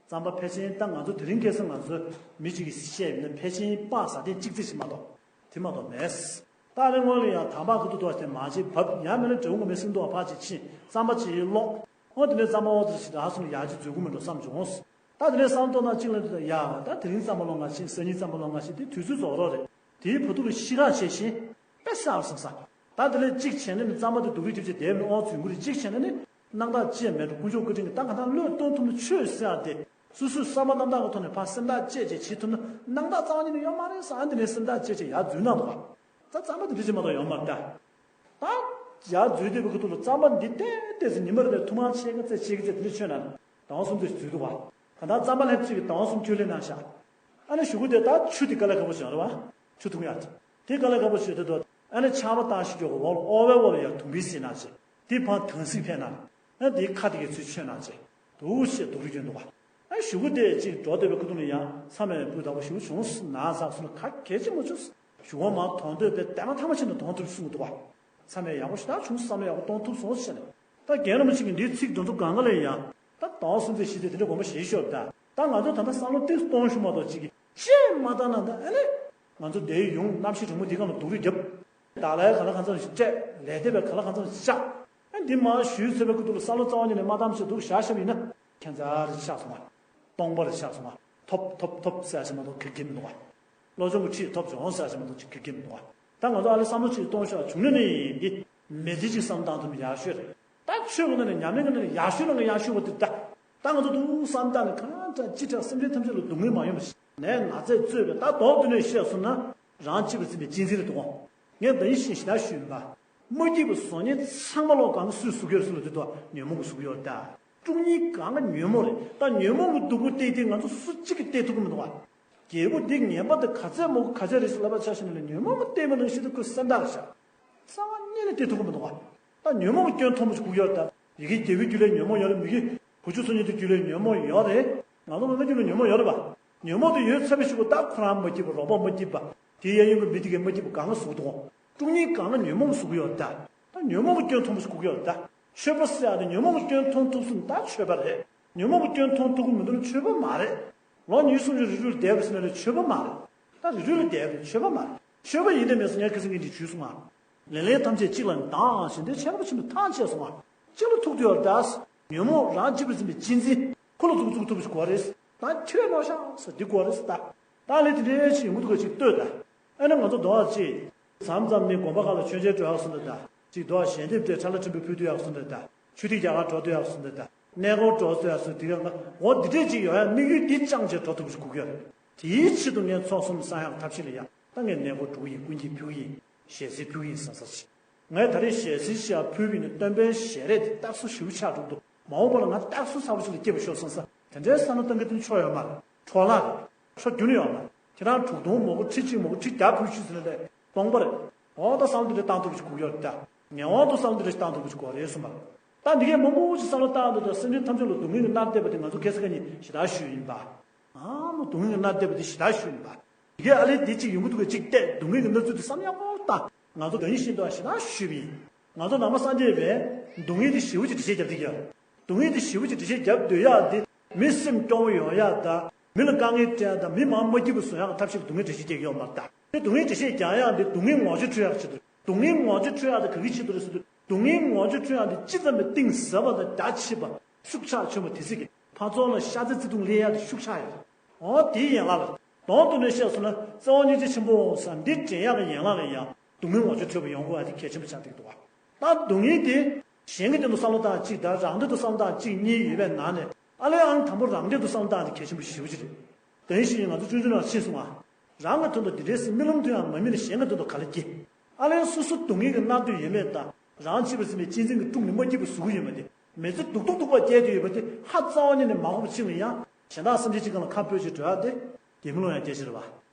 རྩམ་པ་ཕལ་ཆེར་ད་ང་ཚོ་དེ་རིང་ཁ་སང་ང་ཚོ་མི་གཅིག་གིས་བཤད་ཡིན་ན་ཕལ་ཆེར་སྤགས་ཟ་ཐེངས་གཅིག་རྩི་ཞིག་མ་གཏོགས་དེ་མ་གཏོགས་མེད། ད་ལས་སྔོན་ལ་ཡང་དམ་པ་ཁུ་ཐུ་ཐོག་ཞིག་མ་བྱེད་བབས་ཡང་མིན་ན་འབྲས་སྤུངས་སྒོ་མང་སེང་ཏོག་ཕར་ཅིག་ཕྱིན་རྩམ་པ་ཅིག་སློང་། ཨོ་དེ་ནས་རྩམ་པ་ཨོ་ཙི་ཞིག་ད་སོང་ཡག་ཅིག་འཛུལ་གི་མི་འགྲོ་བསམ་བྱུང་། ད་དེ་ནས་བསམ་བློ་གཏོང་ན་གཅིག་ལ་འདི་ལྟར་ཡ། ད་དེ་རིང་རྩམ་པ་སློང་ང་ཕྱིན། སང་ཉིན་རྩམ་པ་སློང་ང་ཕྱིན། དེ་དུས་ཚོད་རྫོགས་རོགས་རེད། དེའི་བར་དུ་ལ་ཤི་ཁ་བྱས་ཤིང་དཔེ་བསགས་སོང་ས། ད་དེ་ལས་གཅིག་བྱས་ན་ནི་རྩམ་པ་དེ་སྡུག་རུས་ཐེབས་ཆེ་བསྡད་མི་ཨོ་རྫུན་གུ་རེད། གཅིག་བྱས་ན་ནི་སྣང་དག་བཅད་མེད་འགྲོ། དཀོན་མཆོག་བཀའ་དྲིན་གྱིས་ད་ག་ད་བློས་གཏོང་ཐུབ་ན་ཆོས་ཟེར་ཡག་དེ་སོ་སོས་བསམ་པ་རྣམ་དག་གི་ཐོག་ནས་ཕར་སེམས་ཐག་བཅད་བཅད་བྱེད་ཐུབ་ན་སྣང་དག་རྩ་བ་ཉིད་ནས་ཡོད་མ་རེད་ཟེར། ཨ་འདི་ནས་སེམས་ཐག་བཅད་བཅད་ཡར་འཛུལ་གནང་འདུག་ག་ད་རྩམ་པ་དེ་འདྲ་ཅིག་མ་གཏོགས་ཡོད་མ་རེད་ད། ད་ཡར་འཛུལ་བསྡད་པའི་ཁུ་ཐུག་ལ་རྩམ་པ་འདི་བལྟས་བལྟས་ཚེ་ཉི་མ་རེ་ནས་ཐུག་མང་ཆེ་ག་ཚད་ཆེ་ག་ཚད་དེ་འདྲ་མཆོད་ན་ཟླ་བ་གསུམ་ཚོད་འཛུལ་འདུག་བ། གང་ལྟར་རྩམ་པ་ལྷན་ཅིག་གིས་ཟླ་བ་གསུམ་ཁྱོད་ལེན་གནང་ཤག་ཨ་ནི་གཞུག་གུ་དེ་ད་ཆུ་དེ་དཀའ་ལས་ཁག་པོ་བྱུང་རེད་བ། ཆུ་འཐུང་ཡག་དེ་དཀའ་ལས་ཁག་པོ་བྱུང་དེ་དུས་ཨ་ནི་ཆར་པ་བཏང་ཞིག་འགྱོ་གི་འོག་ལ་ཨོ་བའི་འོག་ལ་ཡར་དུང་བིས་ཟིན་གནང་བྱས། དེ་ཕར་དྭངས་སིག་འཕེན་གནང་། ཨ་དེའི་ཁ་དེ་གའི་ཚུལ་མཆོད་གནང་བྱས། འདུག་ཞེས་སྡུག་རུས་སྐྱོན་འདུག་བ། ཨ་གཞུག་གུ་དེ་གཅིག་འགྲོ་བསྡད་པའི་ཁུ་ཐུག་ནས་ཡང་མཚམས་མེད་པའི་སྤུས་དག་པོ་ཞིག་བྱུང་ན་ཟག་སོང་ན་ག་གལ་ཆེན་མོ་བྱུང་། གཞུག་གུ་མར་དོང་དོད་པའི་དེ་མ་ཐ་མ་ཕྱིན་ནས་དོང་ཐུབ་གསུངས་འདུག་བ། མཚམས་མེད་ཡག་པོ་ཞེ་དྲག་བྱུང་བསམ་བློ་ཡག་པོ་གཏོང་ཐུབ་སོང་ཟེར་ནས། ད་རྒན་རིན་པོ་ཆེ་གིས་འདིའི་ཚིག་འདི་ཚོ་སྒང་ག་ལ་ཡང་ད་ཟླ་བ་གསུམ་ཚེ་ཤི་ཚེ་དེ་འདྲ་དགོངས་པ་བཞེས་ཤོག་ད། ད་ང་ཚོ་ད་ལྟ་བསམ་བློ་ཏིག་གཏོང་ཤུགས་མ་གཏོགས་ཅིག་གིས་ཅེས་མ་བཏང་ན་ད་ཨ་ནི། ང་ཚོ་འདིའི་ཡུམ་རྣམ་ཤེས་དྲང་མོ་འདི་སྒང་ལ་སྡུག་རུས་རྒྱབ། བདག་ལའི་ག་ལ་གང་འཚམ་ཞིག་སྤྲད། ལས་དེ་བས་ག་ལ་གང་འཚམ་ཞིག་བཅག་ཨ་འདི་མར་ཞུས་ཚར་བའི་ཁུ་ཐུག་ལ་བསམ་བློ་རྩ་བ་ཉིད་ནས་མ་བཏང་ཞིག་འདུག་བཞག་བཞག་པ་ཡིན་ན་ཁྱད་མཚར་རེ་ཆགས་སོང་བ། སྟོང་པ་རེ་ཆགས་སོང་བ། ཐོབ་ཐོབ་ཐོབ་ཟེར་ཞིག་མ་གཏོགས་ཁེར་ཁེར་མི་འདུག་བ། བློ་སྦྱོང་གི་ཁྲིད་ཐོབ་བྱུང་ཟེར་ཞིག་མ་གཏོགས་ཅིག་ཁེར་ཁེར་མི་འདུག་བ། ད་ང་ཚོ་ཨ་ལེ་བསམ་བློ་ཅིག་གཏོང་ཤོག་བྱུང་ན་ནི་འདི་མི་ཚེ་ཅིག་བསམ་བཏང་ཐུབ་ན་ཡག་ཤོས་རེད། ད་ཆོས་ཀྱི་ནང་ནས་ཉམས་ལེན་གྱི་ནང་ནས་ཡག་ཤོས་ནང་གི་ཡག་ཤོས་པ་དེ་ད། ད་ང་ཚོ་འདུག་བསམ་བཏང་ནས་གང་དྲག་ཅི་དྲག་སེམས་ཅན་ཐམས་ཅད་ལ་སྡུག་བསྔལ་མ་ཡོང་བ་ཞིག་ནས་ན་ཚས་གཙོས་པའི་ད་མདོར་བསྡུས་ནས་བཤད་སོང་ན་རང་གཅེས་པར་འཛིན་པའི་གཅེས་འཛིན་རེད་འདུག་གོ། ངས་ད་ཡིན་ཤེས་ཤེས་ན་ཞུས་ཡིན་པ། མ་སྐྱིད་པ་བཟོ་མཁན་ཚང་མ་ལོག་གང་ག་སུས་བཟོ་གི་ཡོད་རེད་ཟེར་ལ་དེ་དུས་ཉོན་མོངས་ཀྱིས་བཟོ་གི་ཡོད་རེད་ད། དཀྲུག་མཁན་གང་ག་ཉོན་མོངས་རེད། ད་ཉོན་མོངས་ཀྱི་སྡུག་པོ་སྟེར་དེ་ང་ཚོ་སུ་གཅིག་གིས་སྟེར་ཐུབ་ཀྱི་མི་འདུག་བ། རྒྱལ་པོ་འདི་ངན་པ་འདི་ག་ཚད་མོ་ག་ཚད་རེད་ཟེར་ལབ་པ་ཆ་བཞག་ན་ལས་ཉོན་མོངས་ཀྱིས་སྟེར་མི་ནང་བཞིན་དུ་ཁོས་སེམས་ཐག་བཞག་རྩ་བ་ཉིད་ནས་སྟེར་ཐུབ་ཀྱི་མི་འདུག་བ། ད་ཉོན་མོངས་ཀྱི་སྐྱོན་མཐོང་བ་ཞིག་དགོས་ཀྱི་ཡོད་རེད་ད། ཡི་གེ་རྒྱལ་པོའི་རྒྱུད་ལས་ཉོན་མོངས་ཡོད་རེད། མི་གི་བུ་ཆུང་ཚོ་གཉིས་དེ་རྒྱུད་ལས་ཉོན་མོངས་ཡོད་རེད། ང་ཚོ་ལོ་ན་རྒྱུད་ལ་ཉོན་མོངས་ཡོད་རེད་པ། ཉོན་མོངས་དེ་ཡོད་ཚར་བའི་གཞུག་གུ་ད་ཁོ་རང་མ་སྐྱིད་པ་རོགས་པ་མ་སྐྱིད་པ། དེའི་གཡས་གཡོན་གྱི་མི་དེ་གས་མ་སྐྱིད་པ་གང་ག་བཟོ་གི་འདུག་གོ། དཀྲུག་མཁན་གང་ག་ཉོན་མོངས་བཟོ་གི་ཡོད་རེད་ད། ད་ཉོན་མོངས་ཀྱི་སྐྱོན་མཐོང་བ་ཞིག་དགོས་ཀྱི་ཡོད་རེད་ད། ཆོས་པ་ཟེར་ཡག་དེ་ཉོན་མོངས་ཀྱི་སྐྱོན་མཐོང་ཐུབ་སོང་ད་ཆོས་པ་རེད། ཉོན་མོངས་ཀྱི་སྐྱོན་མཐོང་ཐུབ་ཀྱི་མི་འདུག་ན་ཆོས་པ་མ་རེད། ལོ་ཉི་ཤུ་སུམ་ཅུ་རེ་རེ་ལ་བསྡད་པ་ཟེར་ན་ལས་ཆོས་པ་མ་རེད། ད་རེ་རེ་ལ་བསྡད་པ་ཆོས་པ་མ་རེད། ཆོས་པ་ཡིན་དང་མིན་སོང་ངས་ཁ་སང་གིན་གྱིས་ཞུས་སོང་ང་། ལེ་ལན་ཐམས་ཅད་གཅིག་ལ་འདང་ཞེས་འདི་ཆེན་པོ་ཆེན་པོ་ཐང་ཆད་སོང་ང་། གཅིག་ལ་ཐུག་དུས་ཡོད་རེད་ད། ཉོན་མོངས་རང་གཅེས་པར་འཛིན་པའི་གཅེས་འཛིན་ཁོ་ལ་འཛུགས་འཛུགས་ཐུབ་པ་ཞིག་དགོས་རེད། ད་ཁྱོད་ནོར་ཤག་ཟེར་འདི་དགོས་རེད་ད། ད་ལས་དེ་འདྲའི་ཞིག་ཡོང་གི་འདུག་ག་ཅིག་ལྟོས་ད། ཨ་ནི་ང་ཚོ་མདོ་བ་ཅིག་མཚམས་མཚམས་ནི་དགོན་པ་ཁག་ལ་མཆོད་མཇལ་འགྲོ་ཡག་སོང་ད་ད། ཅིག་མདོ་བ་ཞལ་འདེབས་སྤྲད་ཁྲ་ལ་ཕྲན་བུ་ཕུལ་དུ་ཡག་སོང་ད་ད། ཆུ་ཐིགས་རྒྱག་གར་འགྲོ་དུ་ཡག་སོང་ད་ད། གནས་སྐོར་འགྲོ་དུ་ཡག་སོང་དེ་ག་ང་འོ་འདི་འདྲས་ཅིག་ཡོང་ཡག་དམིགས་ཡུལ་འདི་བཅངས་བྱས་འགྲོ་ཐུབ་པ་ཞིག་དགོས་ཀྱི་ཡོད་རེད། དེའི་ཆེད་དུ་ངས་ཚོགས་གསུམ་གསང་ཡག་ཐབས་ཤེས་ལ་ཡ་ད་ངས་གནས་སྐོར་འགྲོ་གི་ཡིན། ཀུན་གྱིས་ཕུལ་གྱི་ཡིན། ཞལ་གསེར་ཕུལ་གྱི་ཡིན་བསམ་ས་ཞིག་ངས་ད་རེས་ཞལ་གསེར་ཞིག་ཕུལ་བ་ཡིན་ན་སྟོན་པའི་ཞལ་རས་དེ་རྟགས་གསལ་ཞེ་པོ་ཆགས་འགྲོ་གི་འདུག་མ་འོངས་པ་ལ་ང་རྟགས་གསལ་གསལ་པོ་ཞིག་ལ་སྐྱེས་པ་ཤོག་བསམ་ས་དེ་འདྲའི་བསམ་བློ་གཏོང་གི་དེ་ཆོ་ཡོད་མ་རེད། འཕྲོ་བརླག་རེད། འཕྲོ་རྒྱུན་ཡོད་མ་རེད། ཁྱེད་རང་དྲུག་སྟོང་མང་པོ་ཁྲི་གཅིག་མང་པོ་ཁྲི་བརྒྱ་ཕུལ་ཤོག་ཟེར་ན་ལས་སྟོང་པ་རེད། འོ་ད་བསམ་བློ་འདི་འདྲ་བཏང་ཐུབ་པ་ཅིག་དགོས་ཀྱི་ཡོད་རེད་ད། ངན་དབང་དུ་བསམ་བློ་འདི་འདྲ་ཞིག་བཏང་ཐུབ་པ་ཅིག་དགོས་རེད་གསུངས་པ། ད་འདི་གས་མང་པོ་ཞིག་བསམ་བློ་བཏང་འདུག་ད་སེམས་ཅན་ཐམས་ཅད་ལ་སྡུག་བསྔལ་གྱིས་མནར་བསྡད་པ་དེ་ང་ཚོ་ཁ་སང་ཁ་ཉིན་ཞེ་དྲག་ཞུས་ཡིན་པ། ཨ་མ་སྡུག་བསྔལ་གྱིས་མནར་བསྡད་པ་དེ་ཞེ་དྲག་ཞུས་ཡིན་པ། འདི་གས་ཨ་ལས་འདི་གཅིག་ཡོང་གི་འདུག་གས། གཅིག་བལྟས་སྡུག་བསྔལ་གྱི་མནར་ཚུལ་དེ་བསམ་ཡག་པོ་བཏང་། ང་ཚོ་དོན་ཞིག་འདུག་ཞེ་དྲག་ཞུས་པ་ཡིན། ང་ཚོ་ནང་པ་སངས་རྒྱས་པས་སྡུག་བསྔལ་དེ་ཞེ་པོ་ཅིག་འགྲེལ་བཤད་རྒྱབ་བསྡད་ཀྱི་ཡོད་རེད། སྡུག་བསྔལ་དེ་ཞེ་པོ་ཅིག་འགྲེལ་བཤད་རྒྱབ་སྡོད་ཡག་འདི་མི་སེམས་སྐྱོ་བོ་ཡོང་ཡག་དང་མི་ལ་དཀའ་ངལ་སྤྲད་ཡག་དང་མི་མར་མ་སྐྱིད་པོ་བཟོ་ཡག་གི་ཐབས་ཤེས་ལ་སྡུག་བསྔལ་འགྲེལ་བཤད་རྒྱག་གི་ཡོད་མ་རེད་ད། དེ་སྡུག་བསྔལ་འགྲེལ་བཤད་རྒྱག་ཡག་འདི་སྡུག་བསྔལ་ངོ་ཆོད་འཕྲོད་ཡག་ཆེད་དུ་རེད། སྡུག་བསྔལ་ངོ་ཆོད་འཕྲོད་ཡག་དེ་ག་གི་ཆེད་དུ་རེད་ཟེར་དུས་སྡུག་བསྔལ་ངོ་ཆོད་འཕྲོད་ཡག་འདི་ཅི་ཙམ་པའི་གཏིང་ཟབ་པ་དང་རྒྱ་ཆེ་བ་ཤུགས་ཆག་ཆེན་པོ་དེ་ཚིག་གི་ཕར་ཚོར་ལ་ཤ་ཚ་བརྩེ་དུང་སླེབས་ཡག་དེ་ཤུགས་ཆག་ཡོད་རེད། འོ་དེའི་ཡན་ལག་ལ། དོན་དུ་ནས་བཤད་སོང་ན་རྩ་བ་སྙིང་རྗེ་ཆེན་པོ་ཟེར་འདི་དྲན་ཡག་གི་ཡན་ལག་ལ་ཡང་སྡུག་བསྔལ་ངོ་ཆོད་འཕྲོད་པ་ཡོང་དགོས་པ་དེ་གལ་ཆེན་པོ་ཆགས་བསྡད་འདུག་བ། ད་སྡུག་བསྔལ་དེ་གཞན་གྱི་སྟེང་དུ་བསམ་བློ་བཏང་གཅིག་དང་རང་སྟེང་དུ་བསམ་བློ་བཏང་གཅིག་གཉིས་ཡོད་པའི་ནང་ནས་ཨ་ལས་ཨང་དང་པོ་རང་སྟེང་དུ་བསམ་བློ་བཏང་དེ་གལ་ཆེན་པོ་ཞེ་པོ་ཅིག་རེད། དེ་བཞིན་ང་ཚོ་ཆུང་ཆུང་ནས་ཤེས་སོང་ང་། རང་གི་དོན་དུ་འདི་འདྲའི་སེམས་རྨི་ལམ་མཐོང་ཡང་མ་རྨིས་ནས་གཞན་གྱི་དོན་དུ་ག་ལ་སྐྱེ། ཨ་ལས་སོ་སོ་སྡུག་བསྔལ་གྱིས་མནར་འདོད་ཡོད་མེད་དང་རང་གཅེས་པར་འཛིན་པའི་གཅེས་འཛིན་གྱི་དཀྲུག་ནས་མ་སྐྱིད་པ་བཟོ་གི་ཡོད་མེད་དེ། མི་ཚེ་སྡུག་ཏོག་ཏོ་བ་སྐྱེལ་དུ་ཡོད་པ་དེ་ཧ་རྩ་བ་ཉིད་ནས་མ་གོ་བ་ཕྱིན་ལ་ཡང་གཞན་དག་སེམས་ཅན་གཅིག་སྒང་ལ་ཁ་སྤོས་ཅིག་འགྲོ་ཡག་དེ་གད་མོ་སློང་ཡག་སྐད་ཆ་རེད་བ།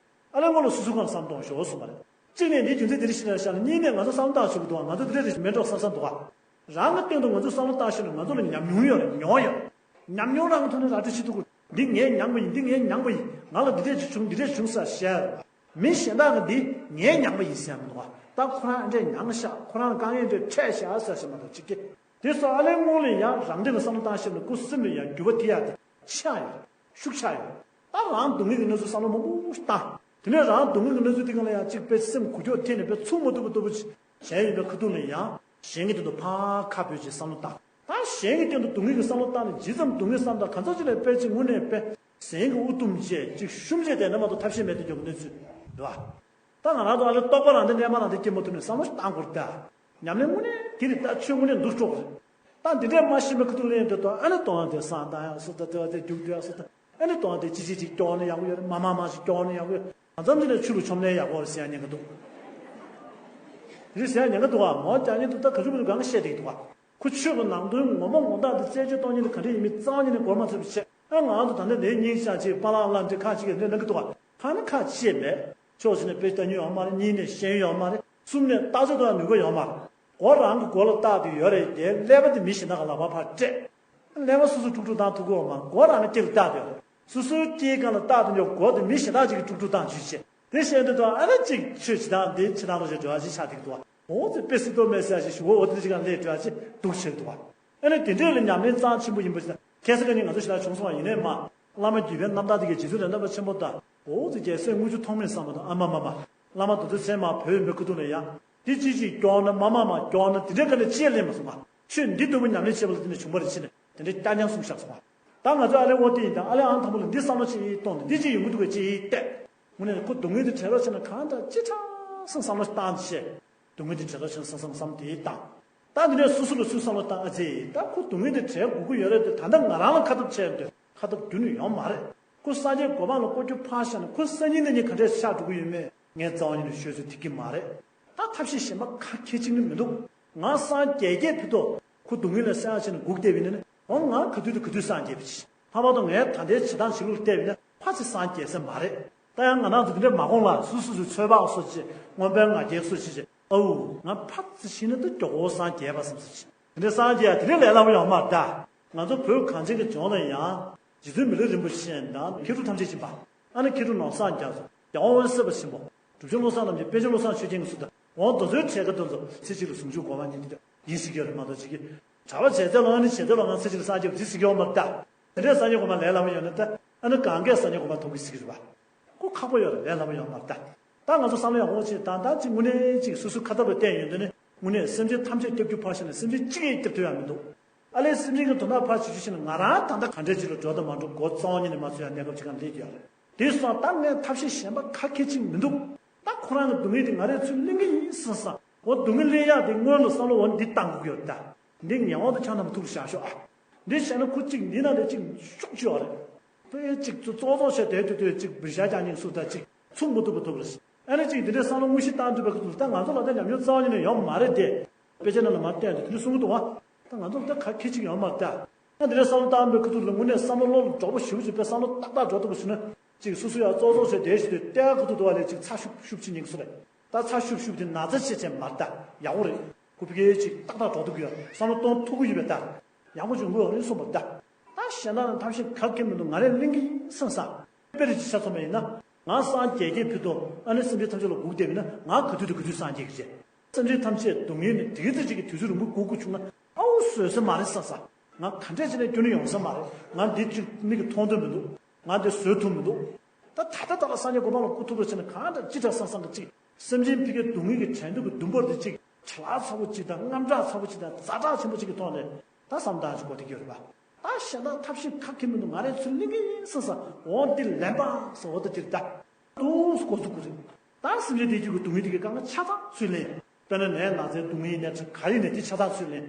ཨ་ལས་སྔོན་ལ་སོ་སོའི་སྒང་ལ་བསམ་གཏོང་ཞོག་གསུངས་པ་རེད། གཅིག་ནས་འདིའི་རྒྱུ་མཚན་དེ་འདྲ་ཞིག་ལ་བཞག་ན་གཉིས་ནས་ང་ཚོ་བསམ་བློ་བཏང་ཞུ་གི་འདུག་བ། ང་ཚོ་འདི་འདྲ་རེད་མེད་འགྲོ་བསམ་བསམ་འདུག་བ། རང་གི་སྟེང་དུ་ང་ཚོས་བསམ་བློ་བཏང་ཞུ་ན་ང་ཚོ་ལ་ཉམས་མྱོང་ཡོད་རེད་མྱོང་ཡོད་རེད། ཉམས་མྱོང་རང་གི་ཐོག་ནས་ར་སྤྲོད་བྱེད་ཐུབ་དགོས། འདི་ངས་མྱངས་པ་ཡིན་འདི་ངས་མྱངས་པ་ཡིན་ང་ལ་འདི་འདྲས་ཅིག་བྱུང་འདི་འདྲས་བྱུང་ཟེར་བཤད་རེད་བ། མི་གཞན་དག་གིས་འདི་ངས་མྱངས་པ་ཡིན་ཟེར་ཡག་མི་འདུག་བ། ད་ཁོ་རང་འདྲས་མྱངས་ཤག་ཁོ་རང་ལ་དཀའ་ངལ་འདྲས་འཕྲད་ཤག་ཟེར་ཞིག་མ་གཏོགས་གཅིག་སྟེ། དེ་སོགས་ཨ་ལས་སྔོན་ལ་ཡང་རང་སྟེང་ལ་བསམ་བློ་བཏང་ཤེས་ན་ཁོ་སེམས་ལ་ཡང་འགྱུར་བ་ཐེབས་ཡག་དེ་ཆགས་ཡོད་རེད། ཤུགས་ཆགས་ཡོད་རེད། ད་རང་སྡུག་བསྔལ་གྱི་གནས་ཚུལ་བསམ་བློ་མང་པོ་ཞིག་བཏང་། དེ་ནས་རང་སྡུག་བསྔལ་གྱི་གནས་ཚུལ་དེ་ག་ལ་ཡང་གཅིག་དཔེ་སེམས་འགུལ་སྐྱོད་ཐེབས་ནས་དཔེ་ཚུགས་མ་ཐུབ་པ་ལྟ་བུ་ཅིག་བྱས་ཡོད་པའི་ཁ་ཐུག་ལ་ཡང་གཞན་གྱི་དོན་དུ་ཕར་ཁ་སྤོས་ཅིག་བསམ་བློ་བཏང་། ད་གཞན་གྱི་སྟེང་དུ་སྡུག་བསྔལ་གྱི་བསམ་བློ་བཏང་ནས་ཇི་ཙམ་སྡུག་བསྔལ་བསམ་དང་ག་ཚོད་ཅིག་ལ་དཔེ་ཅིག་དངོས་གནས་དཔེ་ཟན་གྱི་དབུགས་གཏུམ་བྱས་ཅིག་ཤུམ་བྱས་བསྡད་ན་མ་གཏོགས་ཐབས་ཤེས་མེད་དུ་འགྱུར་གྱི་གནས་ཚུལ་འདུག་ཨ། ད་ང་རང་ཚོ་ཨ་ལས་རྟོག་པ་རང་སྟེང་གནས་མ་རང་སྟེང་སྐྱེ་མ་ཐུབ་ནས་བསམ་བློ་ཞིག་བཏང་དགོས་རེད་ད། ཉམས་ལེན་དངོས་གནས་དེ་རེད་ད་ཆོས་དངོས་གནས་འདུག་སྤྲོ་གི་རེད། ད་འདི་འདྲས་མ་ཤེས་པའི་ཁ་ཐུག་ལེན་འདྲ་དང་ཨ་ནི་དོན་དེ་བསམ་བཏང་ཡག་སོ་ད་དེ་བ་དེ་རྒྱུག་སྡོད་ཡག་སོ་ད་ཨ་ནི་དོན་དེ་ཅི་ཅི་ཅིག་སྐྱོར་ན་ཡག་པོ་ཡོད་རེད་མ་མ་མ་ཞིག་སྐྱོར་ན་ཡག་པོ་ཡོད། གང་འཚམ་ཅིག་ནས་ཆུ་ལ་མཆོང་ན་ཡག་པོ་རེད་ཟེར་ཡག་ཉེན་ཁ་འདུག་དེ་རེད་ཟེར་ཡག་ཉེན་ཁ་འདུག་ཨ། མོ་ཀྱང་ཉིན་དུ་ད་ག་ཚོད་པོ་གང་ག་བཤད་བསྡད་ཀྱི་འདུག་ཨ། ཁོ་ཆོས་ཀྱི་ནང་དོན་ངོ་མ་ངོ་ཐག་དེ་རྩད་གཅོད་གཏོང་ཉིན་དུ་ག་འདྲ་ཡིན་མིན་རྩ་བ་ཉིད་ནས་གོ་མ་ཚོད་པ་བྱས། ཨ་ང་ཚོ་ད་ལྟ་འདིའི་སྙིང་ཤག་ཅིག་པ་ལག་ལ་འདི་ཁ་ཅིག་གིས་འདི་གནང་གི་འདུག་བ། ཁ་ནི་ཁ་ཕྱེ་མེད། ཕྱོགས་གཅིག་ནས་དཔེ་ལྟ་མྱོང་ཡོད་མ་རེད། གཉིས་ནས་ཤེས་ཡོན་ཡོད་མ་རེད། གསུམ་ནས་བརྟག་དཔྱད་གཏོང་ཡ་ནུས་པ་ཡོད་མ་རེད། མགོ་རང་གི་མགོ་ལ་བཏགས་ཏེ་ཡོད་རེད་དེ་ཀླད་པ་དེ་མི་གཞན་དག་གི་ལག་པར་ཕར་སྤྲད། ཀླད་པ་སོ་སོ་དཀྲུག་དཀྲུག་བཏང་ཐུབ་ཀྱི་ཡོད་མ་རེད། མགོ་རང་གི་ལྕེ་ལ་བཏགས་ཏེ་ཡོད་རེད། སོ་སོའི་ལྕེའི་སྒང་ལ་བཏགས་ཏེ་ཉོ་མགོ་དེ་མི་གཞན་དག་ཅིག་གིས་དཀྲུག་དཀྲུག་བཏང་བྱུས་བྱས། དེ་བཤད་འདོད་དང་ཨ་ནི་གཅིག་ཆོས་བྱེད་སྟངས་འདི་བྱེད་སྟངས་རོ་ཞེས་འབྲེལ་བ་ཞིག་ཆགས་འདུག་འདུག་བ། འོ་ཙི་དཔེ་སྲིད་དོ་མེད་ཟེར་ཞིག་ཞུ་བ་འོ་དེ་ཅིག་གང་ལས་འབྲེལ་བ་ཞིག་འདུག་ཆེ་འདུག་བ། ཨ་ནི་དེ་འདྲས་ལ་ཉམས་ལེན་གཙང་ཆེན་པོ་ཡིན་པ་ཞིག་དང་ཁ་སང་ཁ་ཉིན་ང་ཚོ་ཞིག་ལ་བྱུང་སོང་བ་ཡིན་ནའི་མ། བླ་མ་དགྱེས་པའི་རྣམ་ཐར་དེ་གའི་རྗེ་བཙུན་རེད་རྣམ་པ་ཆེན་པོ་དང་འོ་ཙི་རྒྱལ་སྲས་དངུལ་ཆུ་ཐོགས་མེད་བསམ་པ་དང་ཨ་མ་མ་མ། བླ་མ་རྡོ་རྗེ་ཚེ་མ་བོད་ཡིན་པའི་ཁུ་ཐུག་ལ་ཡ། དེ་ཅི་ཅིག་སྐྱོང་ན་མ་མ་མ་སྐྱོང་ན་དེ་འདྲས་ག་ནས་ཅི་ཡང་ལེན་མ་སོང་བ། ཆོས་འདི་ལྟ་བུ་ཉམས་ལེན་བྱེད་པ་ལ་དེ་ནས་བྱུང་བ་རེད་ཕྱིན་ནས་དེ་འདྲས་སྐྱ་ཉང་གསུངས་བཞག་སོང་བ། ད་ང་ཚོས་ཨ་ལས་འོ་དེ་ཡིན་ད་ཨ་ལས་ཨང་དང་པོ་ལ་འདི་བསམ་བློ་ཅིག་གཏོང་ནས་འདི་ཅིག་ཡོང་གི་འདུག་གས་ཅིག་བལྟས། དངོས་གནས་ཁོ་སྡུག་བསྔལ་དེ་བྲལ་རོགས་བྱས་ན་གང་འདྲ་ཅི་ཕྲ་སང་བསམ་བློ་བཏང་བྱས། སྡུག་བསྔལ་དེ་བྲལ་རོགས་བྱས་ན་བསམ་བསམ་བསམ་དེ་བཏང་། ད་འདི་འདྲས་སོ་སོ་ལ་སུས་བསམ་བློ་བཏང་ཨ་ཙི་ད་ཁོ་སྡུག་བསྔལ་དེ་བྲལ་དགོས་ཀྱི་ཡོད་རེད་དེ་ད་ལྟ་ང་རང་ལ་ཁ་ཐབས་བྱས་ཡོད་དེ་ཁ་ཐབས་རྒྱུན་ནས་ཡོད་མ་རེད། ཁོ་སངས་རྒྱས་གོ་འཕང་ལ་བཀོད་རྒྱུ་ཕར་བཞག་ན་ཁོ་སང་ཉིན་གནངས་ཉིན་ག་འདྲས་ཆགས་འགྲོ་གི་ཡོད་མེད་ངས་རྩ་བ་ཉིད་ནས་ཤོད་ཚོད་ཐིག་གི་མ་རེད། ད་ཐབས་ཤེས་གཞན་པ་ག་གེ་གཅིག་ནི་མི་འདུག་ང་སངས་རྒྱས་རྒྱས་ཕུད་དོ། ཁོ་སྡུག་བསྔལ་ལ་སེམས་ཅན་སྒུག་བསྡད་པ་ཡིན་ན་ནི་འོ་ང་ག་དུས་དང་ག་དུས་སངས་རྒྱས་པ་ཅིག་ལྷག་པར་དུ་ངའི་ད་ལྟའི་བྱེད་སྟངས་བྱེད་ལུགས་བལྟས་པ་ཡིན་ན་ཕར་ཚེ་སངས་རྒྱས་ས་མ་རེད། ད་ཡང་ང་རང་ཚོ་དེ་འདྲའི་མ་དགོངས་ལ་སུ་སུ་སུ་ཚོད་དཔག་སོ་ཅི་སྔོན་དཔོན་ང་རྒྱལ་སུ་ཅི་ཅི་ཨའུ་ང་ཕར་ཚེ་ཤི་ན་ད་མགྱོགས་པོ་སངས་རྒྱས་པ་བསམ་སུ་ཅི་དེ་འདྲའི་སངས་རྒྱས་དེ་འདྲའི་ལས་སླ་པོ་ཡོད་མ་རེད་ད། ང་ཚོ་བོད་གངས་ཅན་གྱི་ལྗོངས་ལ་ཡང་རྗེ་བཙུན་མི་ལ་རིན་པོ་ཆེ་དང་མཁས་གྲུབ་ཐམས་ཅད་ཀྱི་པ། ཨ་ནི་མཁས་གྲུབ་ནོར་བཟང་རྒྱ་མཚོ་རྒྱལ་དབང་འོད་གསལ་བ་ཆེན་པོ། གྲུབ་ཆེན་བློ་བཟང་རྣམ་རྒྱལ་དཔལ་ཆེན་བློ་བཟང་ཆོས་རྒྱན་གྱི་སུ་དང་འོང་རྡོ་རྗེ་གྲལ་ཁ་དེ་ཚོ་ཚེ་གཅིག་ལ་ཟུང་འཇུག་གོ་འཕང་ཉིད་དེ་ཡིན་ཟེར་གྱི་ཡོད་རེད་མ་གཏོགས་ཅིག་གིས་གྲྭ་པ་བྱས་ཚད་ལོ་ཨ་ནི་བྱས་ཚད་ལོ་ང་ཚེ་གཅིག་ལ་སངས་རྒྱས་པ་ཅིག་ཟེར་གྱི་ཡོད་མ་རེད་ད། དེ་འདྲའི་སངས་རྒྱས་གོ་འཕང་ལས་སླ་པོ་ཡོད་ན་ད་ཨ་ནི་གང་གས་སངས་རྒྱས་གོ་འཕང་ཐོབ་གི་ཟེར་གྱི་རེད་པ། ཁོ་ཁག་པོ་ཡོད་རེད་ལས་སླ་པོ་ཡོད་མ་རེད་ད། ད་ང་ཚོ་བསམ་བློ་ཡག་པོ་བྱེད་དང་ད་ཅིག་དངོས་གནས་ཅིག་སོ་སོའི་ཁ་ཐབས་ལ་བརྟེན་ཡོང་དུས་ནི་དངོས་གནས་སེམས་ཅན་ཐམས་ཅད་སྐྱོབ་རྒྱུ་ཕར་བཞག་ནས་སེམས་ཅན་གཅིག་ཡང་སྐྱོབ་ཐུབ་ཡག་མི་འདུག་ཨ་ལས་སེམས་ཅན་གྱི་དོན་དག་ཕར་བྱེད་རྒྱུ་བྱས་ན་ང་རང་ད་ལྟ་ག་འདྲས་ཅིག་ལ་འགྲོ་དང་མ་འགྲོ་མགོ་རྩ་བ་ཉིད་ནས་མ་ཚོས་ཡག་གནས་སྐབས་ཅིག་གང་སླེབས་ཀྱི་ཡོད་རེད། དེ་སོང་ད་ངས་ཐབས་ཤེས་གཞན་པ་ག་གེ་ཅིག་མི་འདུག་ད་ཁོ་རང་གི་སྡུག་བསྔལ་དེ་ང་རས་ཚུར་ལེན་གྱི་ཡིན་བསམ་བསམ་འོ་སྡུག་བསྔལ་ལེན་ཡག་དེ་སྔོན་ལ་བསམ་བློ་འོ་འདི་བཏང་དགོས་ཀྱི་ཡོད་རེད་ད། འདི་ངན་དབང་དུ་ཁྱབ་ན་མ་ཐུག་བཞག་ཤོག་ཨ། འདི་བྱས་ན་ཁོ་གཅིག་འདི་ནང་ལས་གཅིག་ཤུགས་ཆེ་བ་རེད། དཔེ་གཅིག་ཙོག་ཙོག་བྱས་དེ་དུས་དུས་གཅིག་བིར་ཤ་རྒྱག་སྙིང་སུ་དང་གཅིག་ཚུགས་མ་ཐུབ་པ་ཐུབ་རེད། ཨ་ནི་གཅིག་འདི་འདྲའི་བསམ་བློ་དངོས་གཞི་བཏང་ཐུབ་པའི་ཁུལ་དུ་ད་ང་ཚོ་ལ་ད་ཉམས་མྱོང་རྩ་བ་ཉིད་ནས་ཡོད་མ་རེད་དེ། དཔེ་ཆ་ནང་ལ་མར་བལྟས་འདུག་དེ་འདྲ་གསུང་གི་འདུག་བ། ད་ང་ཚོ་ལ་ད་ག་གེ་གཅིག་ཡོད་མ་རེད་ད། ད་འདི་འདྲའི་བསམ་བློ་བཏང་པའི་ཁུལ་དུ་ལ་དངོས་གནས་བསམ་བློ་བློ་ལ་འདྲོག་པོ་ཞེ་པོ་ཅིག་དཔེ་བསམ་བློ་ཏག་ཏག་འགྲོ་ཐུབ་པ་བྱུང་ན་གཅིག་སོ་སོ་ཡང་ཙོག་ཙོག་བྱས་དེ་བཞིན་དུ་ལྟ་ཡག་ཁུལ་དུ་འདུག་བ་ལས་གཅིག་ཚ་ཤུབ་ཤུབ་ཅིག་ཉན་གི་སུ་རེད། ད་ཚ་ཤུབ་ཤུབ་དེ་ན་ཚ་ཆེ་ཆེ་མ་རེད་ད། ཡག་པོ་རེད། ཁོ་ཕ་གིའི་ཅིག་ཏག་ཏག་འགྲོ་ཐུབ་ཀྱི་ཡོད། བསམ་བློ་གཏོང་ཐུབ་ཀྱི་ཡོད་པས་ད། ཡག་པོ་ཅིག་འགོ་ཡོད་རེད་གསུངས་པ་རེད་ད། ད་གཞན་དག་ལ་ཐབས་ཤེས་ག་གེ་མི་འདུག་ང་རས་གླེང་གི་ཡིན་བསམ་ས། དཔེ་རེ་ཅིག་ཆ་ཚང་བ་ཡིན་ན། ང་སངས་རྒྱས་ཀྱི་ཕུལ་དུ་ཨ་ནི་སེམས་ཅན་ཐམས་ཅད་ལ་སྒུག་བསྡད་པ་ཡིན་ན། ང་ག་དུས་དང་ག་དུས་སངས་རྒྱས་ཀྱི་རེད། སེམས་ཅན་ཐམས་ཅད་སྡུག་བསྔལ་ནས་དེ་ག་ཙམ་ཅིག་གི་དུས་ཚོད་རིང་པོ་སྒུག་དགོས་བྱུང་ན། ཨའུ་བཟོད་ས་མ་རེད་བསམ་ས། ང་ག་འདྲས་བྱས་ནས་སྐྱོན་ནི་ཡོང་ས་མ་རེད། ང་འདི་ཅིག་མིག་གིས་མཐོང་ཐུབ་མི་འདུག་ང་འདི་བཟོད་ཐུབ་མི་འདུག་ད་ད་ལྟ་ད་ལ་སངས་རྒྱས་གོ་འཕང་ལ་སྐུ་ཐུག་པར་བྱས་ན། གང་འདྲ་ཅི་འདྲ་སང་སང་གི་ཅིག་སེམས་ཅན་ཕ་གིའི་སྡུག་བསྔལ་གྱི་བྲན་གཏོར་གྱི་ཟླུམ་པོར་དེ་ཅིག་བྲེལ་བ་ཚ་པོ་ཅིག་དང་། དངངས་སྐྲག་ཚ་པོ་ཅིག་དང་། ཛ་དྲག་ཆེན་པོ་ཅིག་གི་ཐོག་ནས་ད་བསམ་བཏང་ཅིག་གོ་བདེ་གི་ཡོད་རེད་པ། ད་གཞན་དག་ཐབས་ཤེས་ག་གེ་མི་འདུག་ང་རས་ཚུར་གླེང་གི་ཡིན་བསམ་ས། འོ་འདི་ལན་པ་ཟེར། འོ་ད་འདིར་ད་དུང་སུ་གོ་ཚུགས་ཀྱི་རེད། ད་སེམས་ཅན་བདེ་སྐྱིད་ཀྱི་སྡུག་བསྔལ་དེ་གའི་སྒང་ལ་ཆ་ཚང་ཚུར་ལེན། དཔེར་ན་ནད་ན་ཚའི་སྡུག་བསྔལ་ཡིན་ནའི་ག་རེ་ཡིན་ནའི་དེ་ཆ་ཚང་ཚུར་ལེན།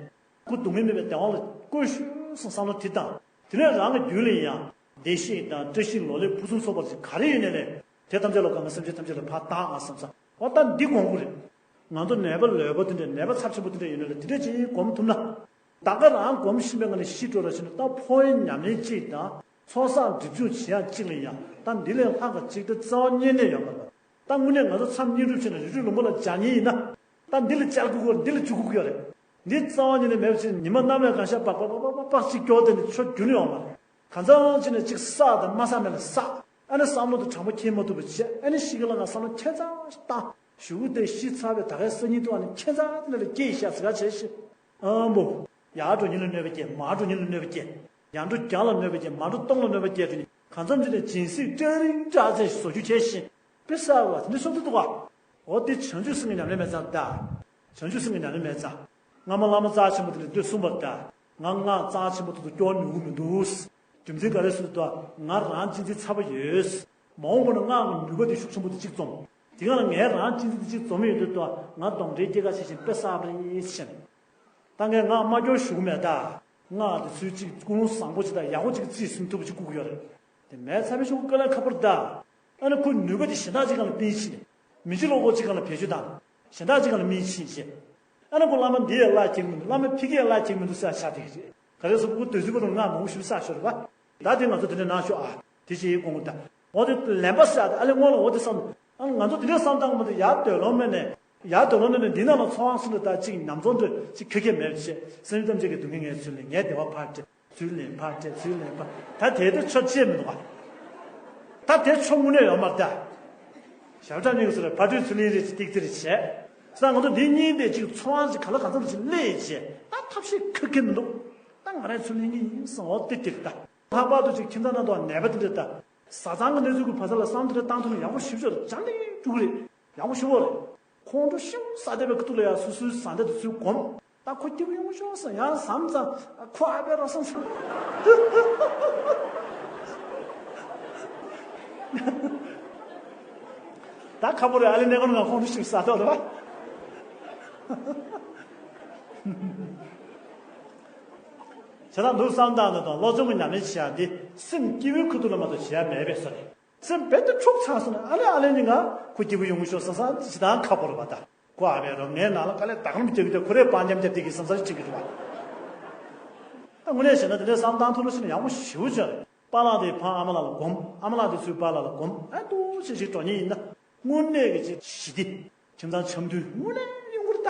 ཁོ་སྡུག་བསྔལ་མེད་པའི་བདེ་བ་ལ་བཀོད་ཤོག་བསམ་བསམ་བློ་དེ་བཏང་། དེ་ནས་རང་གི་རྒྱུད་ལ་ཡང་བདེ་གཤེགས་དང་བཀྲ་ཤིས་ལོ་ལེགས་ཕུན་སུམ་ཚོགས་པ་ཞིག་ག་རེ་ཡོད་ནའི་ལས། དེ་ཐམས་ཅད་ལ་གང་ག་སེམས་ཅན་ཐམས་ཅད་ལ་ཕར་བཏང་ཨ་བསམ་ས། འོ་ད་འདི་དགོངས་དགོས་རེད། ང་ཚོ་ནད་པ་ལོས་པོ་དེ་འདྲ། ནད་པ་ཚབས་ཆེན་པོ་དེ་འདྲ་ཡོད་ནའི་ལས། དེ་འདྲ་ཅིག་སྒོམ་ཐུབ་ན། ད་ག་རང་སྒོམ་བཞིན་པའི་ངང་ནས་ཤི་འགྲོ་ར་བྱས་ན། ད་ཕོ་ཡི་ཉམས་ལེན་གཅིག་དང་ཚོགས་བསགས་སྒྲིབ་སྦྱོང་བྱེད་ཡག་གཅིག་ལ་ཡང་ད་འདི་ལས་ལྷག་པ་གཅིག་ད་རྩ་བ་ཉིད་ནས་ཡོད་མ་རེད། ད་དངོས་གནས་ང་ཚོ་མཚམས་བསྙེན་སྒྲུབ་བྱས་ནས་རི་ཁྲོད་ལུང་པ་ལ་སྦྱང་མཁན་ཡིན་ན། ད་འདི་ལ་བཅར་དགོས་ཀྱི་རེད། འདི་ལ་བཅུག་དགོས་ཀྱི་རེད། འདི་རྩ་བ་ཉིད་ནས་མེད་པ་བྱས་ནས། ཉི་མ་གནམ་ལ་གང་ཤར་པག་པག་པག་པག་པག་ཅིག་སྐྱོར་བསྡད་ནས་ཆོ་རྒྱུ་ནི་ཡོད་མ་རེད། གང་འཚམ་བྱས་ནས་ཅིག་བསགས་དང་མ་བསགས་མེད་ལ་བསགས། ཨ་ནི་བསམ་བློ་དེ་དྲང་པོ་འཁྱེར་མ་ཐུབ་པ་བྱས། ཨ་ནི་ཤི་གི་ལ་ང་བསམ་བློ་ཁྱད་མཚར་བཏང་། གཞུག་གུ་དེ་ཤི་ཚར་བའི་ད་གའི་སང་ཉིན་དུ་ཨ་ནི་ཁྱད་མཚར་ནས་ལ་སྐྱེ་ཤག་ཟེར་ག་བྱས་ཤི། ཨ་འབོ། ཡར་འགྲོ་ཉིན་ལ་གནོད་པ་སྐྱེལ། མར་འགྲོ་ཉིན་ལ་གནོད་པ་སྐྱེལ། ཡར་འགྲོ་བརྒྱ་ལ་གནོད་པ་སྐྱེལ། མར་འགྲོ་སྟོང་ལ་གནོད་པ་སྐྱེལ་དུས་ནི། གང་འཚམ་བྱས་ནས་སྦྱིན་སྲེག་སྐྲག་རིང་སྐྲག་ཚད་བཟོ་རྒྱུ་བྱས་ཤིང་། དཔེ་གསར་བ་དེ་འདྲ་གསུང་གི་འདུག་ག་འོ་དེ་བྱང་ཆུབ་སེམས་ཀྱི་ཉམས་ལེན་མེད་ཙང་ད། བྱང་ཆུབ་སེམས་ཀྱི་ཉམས་ལེན་མེད་ཙང་། སྔ་མ་བླ་མ་རྩ་ཆེན་པོ་དེ་འདྲ་འདོད་གསུངས་པ་ད། ང་སྔགས་རྩ་ཆེན་པོ་དེ་ཚོ་སྐྱོར་ནུས་ཀྱི་མི་འདུག་རྒྱུ་མཚན་ག་རེ་ཟེར་དུས། ང་རང་གཅེས་འཛིན་ཚ་པོ་ཡོད། མ་འོངས་པ་ན་སྔགས་ཀྱི་ནུས་པ་དེ་ཤུགས་ཆེན་པོ་དེ་གཅིག་འཛོམས། དེ་ག་ལ་ངས་རང་གཅེས་འཛིན་དེ་གཅིག་འཛོམས་ཡོད་དུས་ད། ང་གདོན་འདྲེ་སྐྱེ་ཁ་ཆེ་ཞིང་དཔེ་གསར་པ་རེད་ཟེར། ད་ངས་སྔགས་མ་སྐྱོར་ཞུ་གི་མེད་ད། སྔགས་དེ་ཚུལ་གཅིག་ཀུན་སློང་བཟང་པོ་ཅིག་དང་ཡག་པོ་ཅིག་རྩིས་ཟིན་ཐུབ་པ་ཅིག་བསྐུར་གྱི་ཡོད་རེད། དེ་མེད་ཚར་བའི་ཤོག་དཀའ་ལས་ཁག་པོ་རེད་ད། ཨ་ནི་ཁོའི་ནུས་པ་དེ་གཞན་དག་ཅིག་སྒང་ལ་སྤེལ་ཕྱིན། མི་གཅིག་ལོག་ལོག་ཅིག་སྒང་ལ་བེད་སྤྱོད་བཏང་། གཞན་དག་ཅིག་སྒང་ལ་སྨིན་ཕྱིན་བྱས། ཨ་ནི་ཁོ་བླ་མ་འདི་ཡ་བླ་ཁེགས་མི་འདུག་བླ་མ་ཕ་གི་ཡ་བླ་ཁེགས་མི་འདུག་ཟེར་ཆགས་བསྡད་ཀྱི་རེད། ག་རེ་ཟེར་ཁོ་དུས་ཚོད་པོ་རུ་སྔགས་མང་པོ་ཞིག་བསགས་ཤོར་བ། ད་དེ་ང་ཚོ་དེ་འདྲ་གནང་ཤོག་ཨ། དེ་ཅིག་ཡིན་དགོངས་ད། འོ་དེ་ལན་པ་ཟེར་ཨ། ཨ་ལས་སྔོན་ལ་འོ་དེ་བསམ། ཨ་ང་ཚོ་དེ་འདྲ་བསམ་བཏང་གི་མ་འདུག་ཡར་འདོད་ལོང་མེད་ནས། ཡར་འདོད་ལོང་མེད་ནས་འདི་ནང་ལ་ཚོགས་དབང་གསུམ་དུ་ད་ཅིག་ཉམས་ཚོགས་འདོད་ཅིག་ཁེ་ཁེ་མེད་པ་བྱས། སེམས་ཐམས་ཅད་ཀྱི་སྡུག་བསྔལ་ངས་ཚུར་ལེན། ངས་བདེ་བ་ཕར་སྤྲད། ཚུར་ལེན་ཕར་སྤྲད། ཚུར་ལེན་ཕར། ད་དེ་དེ་ཆོ་ཅེས་མི་འདུག་ག་ད་དེ་ཆོ་དངོས་གནས་ཡོད་མ་རེད་ད། ཞབས་ཁྲ་གཉིས་ཀྱི་ཟུར་ལ་ཕར་སྤྲོད་ཚུར་ལེན་རེ་ཅིག་ཏིག་ཙི་རེ་བྱས། ས་ང་ཚོ་འདི་གཉིས་དེ་ཅིག་ཚོགས་དབང་ཅིག་ག་ལ་གང་འཚམ་ཅིག་སླེབས་བྱས། ད་ཐབས་ཤེས་ཁེ་ཁེ་མི་འདུག་ད་ང་རང་ཚུར་ལེན་གྱི་ཡིན་བསམ། འོ་དེ་དེ་རེད་ད། ལྷག་པར་དུ་ཅིག་ཁྱིམ་ཚང་ནང་དུ་ནད་པ་དེ་འདྲ་ད། བཟའ་ཚང་གི་གནས་ཚུལ་གྱི་བར་མཚམས་ལ་བསམ་དེ་འདྲ་བཏང་ཐུབ་ན་ཡག་པོ་ཞེ་པོ་ཅིག་རེད། སྦྱང་ནས་འགྲོ་གི་རེད། ཡག་པོ་ཞེ་པོ་རེད། ཁོང་ཁྲོ་ཤིན་ཏུ་ཟ་བསྡད་པའི་ཁ་ཐུག་ལ་ཡང་སོ་སོའི་བཟའ་ཟླ་དེ་ཚོས་སྒོམ། ད་ཁོ་སྐྱིད་པོ་ཡོང་ཤོག་ཟེར། ཡང་བསམ་ཙང་ཁོ་ཨ་ཕའི་རོ་སོང་ཟེར། ད་ཁ་པོ་རེད། ཨ་ལེ་གནས་སྐོར་ང་ཁོང་ཁྲོ་ཤིན་ཏུ་ཟ་ཐུབ་རེད་པ། བྱས་ཙང་འདུག་བསམ་སྟངས་དང་བློ་སྦྱོང་གི་ཉམས་ལེན་བྱེད་ཡག་འདི་སེམས་སྐྱིད་པོའི་ཁ་ཐུག་ལ་མ་གཏོགས་བྱེད་ཡག་མེད་པའི་བཟོ་རེད། སེམས་རྦད་དེ་འཁྲུག་ཚར་སོང་ན། ཨ་ལེ་ཨ་ལེ་ནི་ང་ཁོ་སྐྱིད་པོ་ཡོང་གི་ཤོག་བསམ་བསམ་ཅི་དང་ཁ་པོ་རེད་པ་ད། ཁོ་ཨ་ཕའི་རོ་ངའི་ནང་ལ་དཀའ་ལས་ད་གང་མི་རྒྱག་གི་འདུག་ཁོ་རས་པང་རྒྱབ་རྒྱབ་བསྡད་ཀྱི་བསམ་བསམ་ཅིག་གི་འདུག་པ། ད་དངོས་གནས་བྱས་ན་དེ་འདྲའི་བསམ་སྟངས་ཐུག་ལ་ཕྱིན་ན་ཡག་པོ་ཞེ་པོ་ཅིག་རེད། པཱ་ལགས་དེ་ཕ་ཨ་མ་ལགས་ལ་སྒོམ། ཨ་མ་ལགས་དེ་ཚུར་པཱ་ལགས་ལ་སྒོམ། ཨ་འདུག་སེ་ཞིག་འགྲོ་མཁན་ཡིན་ན། དངོས་གནས་ཀྱི་ཅིག་ཞི་བདེ། ཁྱིམ་ཚང་འཆམ་མཐུན་དངོས་གནས་ཡོང་གི་རེད་ད།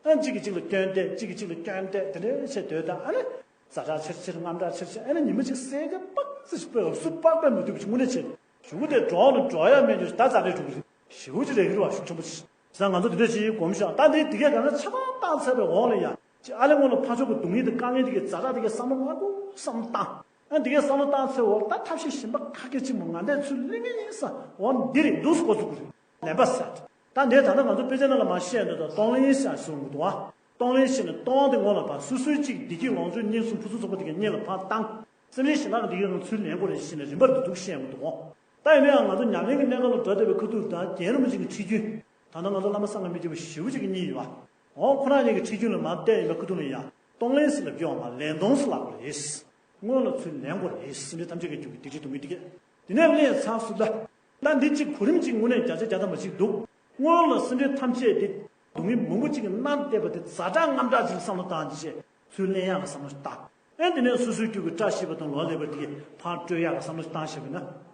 ཨ་གཅིག་གིས་གཅིག་ལ་སྐྱོན་བརྡེག་གཅིག་གིས་གཅིག་ལ་སྐྱོན་བརྡེག་དེ་འདྲ་བྱས་སྡོད་ད། ཨ་ནི་ཛ་དྲག་ཆེར་ཆེར་དངངས་སྐྲག་ཆེར་ཆེར། ཨ་ནི་ཉི་མ་གཅིག་གསལ་ཁ་པགས་ཙི་ཞིག་པའི་འུབ་སུབ་པགས་པས་མི་ཐུབ་པ་ཞིག་དངོས་གནས་བྱས། གཞུག་གུ་དེ་འགྲོ་ནི་འགྲོ་ཡ་མེད་འགྱུར་ད་ཛ་དྲག་འགྲོ་གི་རེད། ཞེ་པོ་ཅིག་རེད་གི་རེད་པ། ཤུགས་ཆེན་པོ་ཅིག་བྱས་ཙང་ང་ཚོ་དེ་འདྲ་ཅིག་སྒོམ་ཤོག་ད་འདི་དེ་གས་ག་ན་ཆ་ཚང་བཏང་ཚར་བའི་འོག་ལ་ཡང་ཅིག་ཨ་ལེ་སྔོན་ལ་ཕར་ཕྱོགས་ཀྱི་སྡུག་བསྔལ་དེ་དཀའ་ངལ་དེ་གས་ཛ་དྲག་དེ་གས་བསམ་བློ་མ་དགོས་བསམ་བཏང་། ཨ་འདི་གས་བསམ་བློ་བཏང་ཚེ་འོ་ད་ཐབས་ཤེས་གཞན་པ་ག་གེ་ཅིག་མ་ང་འདས་ཚུར་ལེན་གྱི་ཡིན་ས། འོ་འདི་རེད་འདུག་སེ་གོ་ཚུགས་ཀྱི་རེད། ལན་པ་ཟེར། ད་འདི་ད་ལྟ་ང་ཚོ་དཔེ་ཆ་ནང་ལ་མར་བཤད་འདུག་ད་གཏོང་ལེན་ཟེར་གསུངས་འདུག་ཨ། གཏོང་ལེན་བྱས་ནས་གཏོང་དེ་སྔོན་ལ་བ་སོ་སོའི་གཅིག་བདེ་སྐྱིད་ལོངས་སྤྱོད་གཉེན་གསུམ་ཕུན་སུམ་ཚོགས་པ་དེ་གའི་གཉེན་ལ་ཕར་བཏང་། སེམས་ཅན་གཞན་དག་གི་བདེ་སྐྱིད་ལ་ཚུར་ལེན་དགོས་རེད་ཟེར་ནས་རིམ་པར་འདི་འདུག་བཤད་འདུག་ཨ། ད་ཡིན་ན་ཡང་ང་ཚོ་ཉམས་ལེན་གྱི་གནས་སྐབས་ལ་འགྲོ་བསྡད་པའི་ཁ་ཐུག་ད་རྒན་རིན་པོ་ཆེ་གི་ཁྲིད་རྒྱུན། ད་ལྟ་ང་ཚོ་བླ་མ་གསང་སྔགས་མི་བརྒྱུད་པ་ཞེ་པོ་ཅིག་གི་གཉིས་ཡོད་པ། འོ་ཁོ་རང་གཉིས་ཀྱི་ཁྲིད་རྒྱུན་ལ་མར་བལྟས་ཡིན་པའི་ཁ་ཐུག་ལ་ཡང་གཏོང་ལེན་ཟེར་ལབ་རྒྱུ་ཡོད་མ་རེད། ལེན་གཏོང་ཟེར་ལབ་དགོས་རེད། སྔོན་ལ་ཚུར་ལེན་དགོས་རེད། སེམས་ཅན་ཐམས་ཅད་ཀྱི་རྒྱུད་ཀྱི་བདེ་སྐྱིད་སྡུག་བསྔལ་དེ་གས། དེ་ནས་ལེན་ཚར་སོང་ད། ད་འདི་གཅིག་གོ་རིམ་གཅིག་དངོས་གནས་བརྒྱ་ཆ་བརྒྱ་ཐམ་པ་ཞིག་འདུག་སྔོན་ལ་སེམས་ཅན་ཐམས་ཅད་འདི་སྡུག་བསྔལ་མང་པོ་གཅིག་གིས་མནར་བསྡད་པ་དེ་ཛ་དྲག་དངངས་སྐྲག་ཅིག་ལ་བསམ་བློ་བཏང་བྱས་ཚུར་ལེན་ཡག་གི་བསམ་བློ་ཞིག་བཏང་། ཨེ་འདི་ནས་སོ་སོའི་རྒྱུད་ཀྱི་བཀྲ་ཤིས་པ་དང་ལོ་ལེགས་པ་དེ་གས་ཕར་སྤྲོད་ཡག་གི་བསམ་བློ་ཞིག་བཏང་བཞག་པ་ཡིན་ན།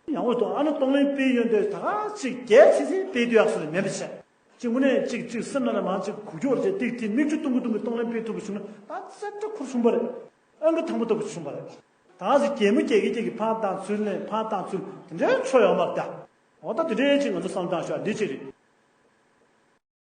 ཡག་པོ་འདུག་ཨ་ནི་གཏོང་ལེན་སྤེལ་ཡོང་དུས་ད་ག་ཅིག་རྒྱལ་ཚིག་ཚིག་སྤེལ་དུས་ཡག་སོ་ནི་མེད་པ་བྱས། གཅིག་དངོས་གནས་གཅིག་གཅིག་སེམས་ནང་ལ་མང་གཅིག་གུ་ཀྱོག་རེད་ཅེས་ཏིག་ཏིག་མིག་ཆུ་གཏོང་གི་གཏོང་གི་གཏོང་ལེན་སྤེལ་ཐུབ་པ་བྱུང་ན་ད་ཙེ་ཏྲ་ཁུར་སོང་པ་རེད། ཨང་ཀི་དང་པོ་ལྟ་བུ་བྱུང་པ་རེད། ད་གཟི་རྒྱལ་མོ་རྒྱལ་གི་རྒྱལ་གི་ཕར་བཏང་ཚུར་ལེན་ཕར་བཏང་ཚུར་དེ་འདྲའི་ཆོ་ཡོང་མ་རེད་ད། འོ་ད་དེ་འདྲའི་ཅིག་ང་ཚོ་བསམ་བཏང་ཤོག་འདི་ཅིག་རེད།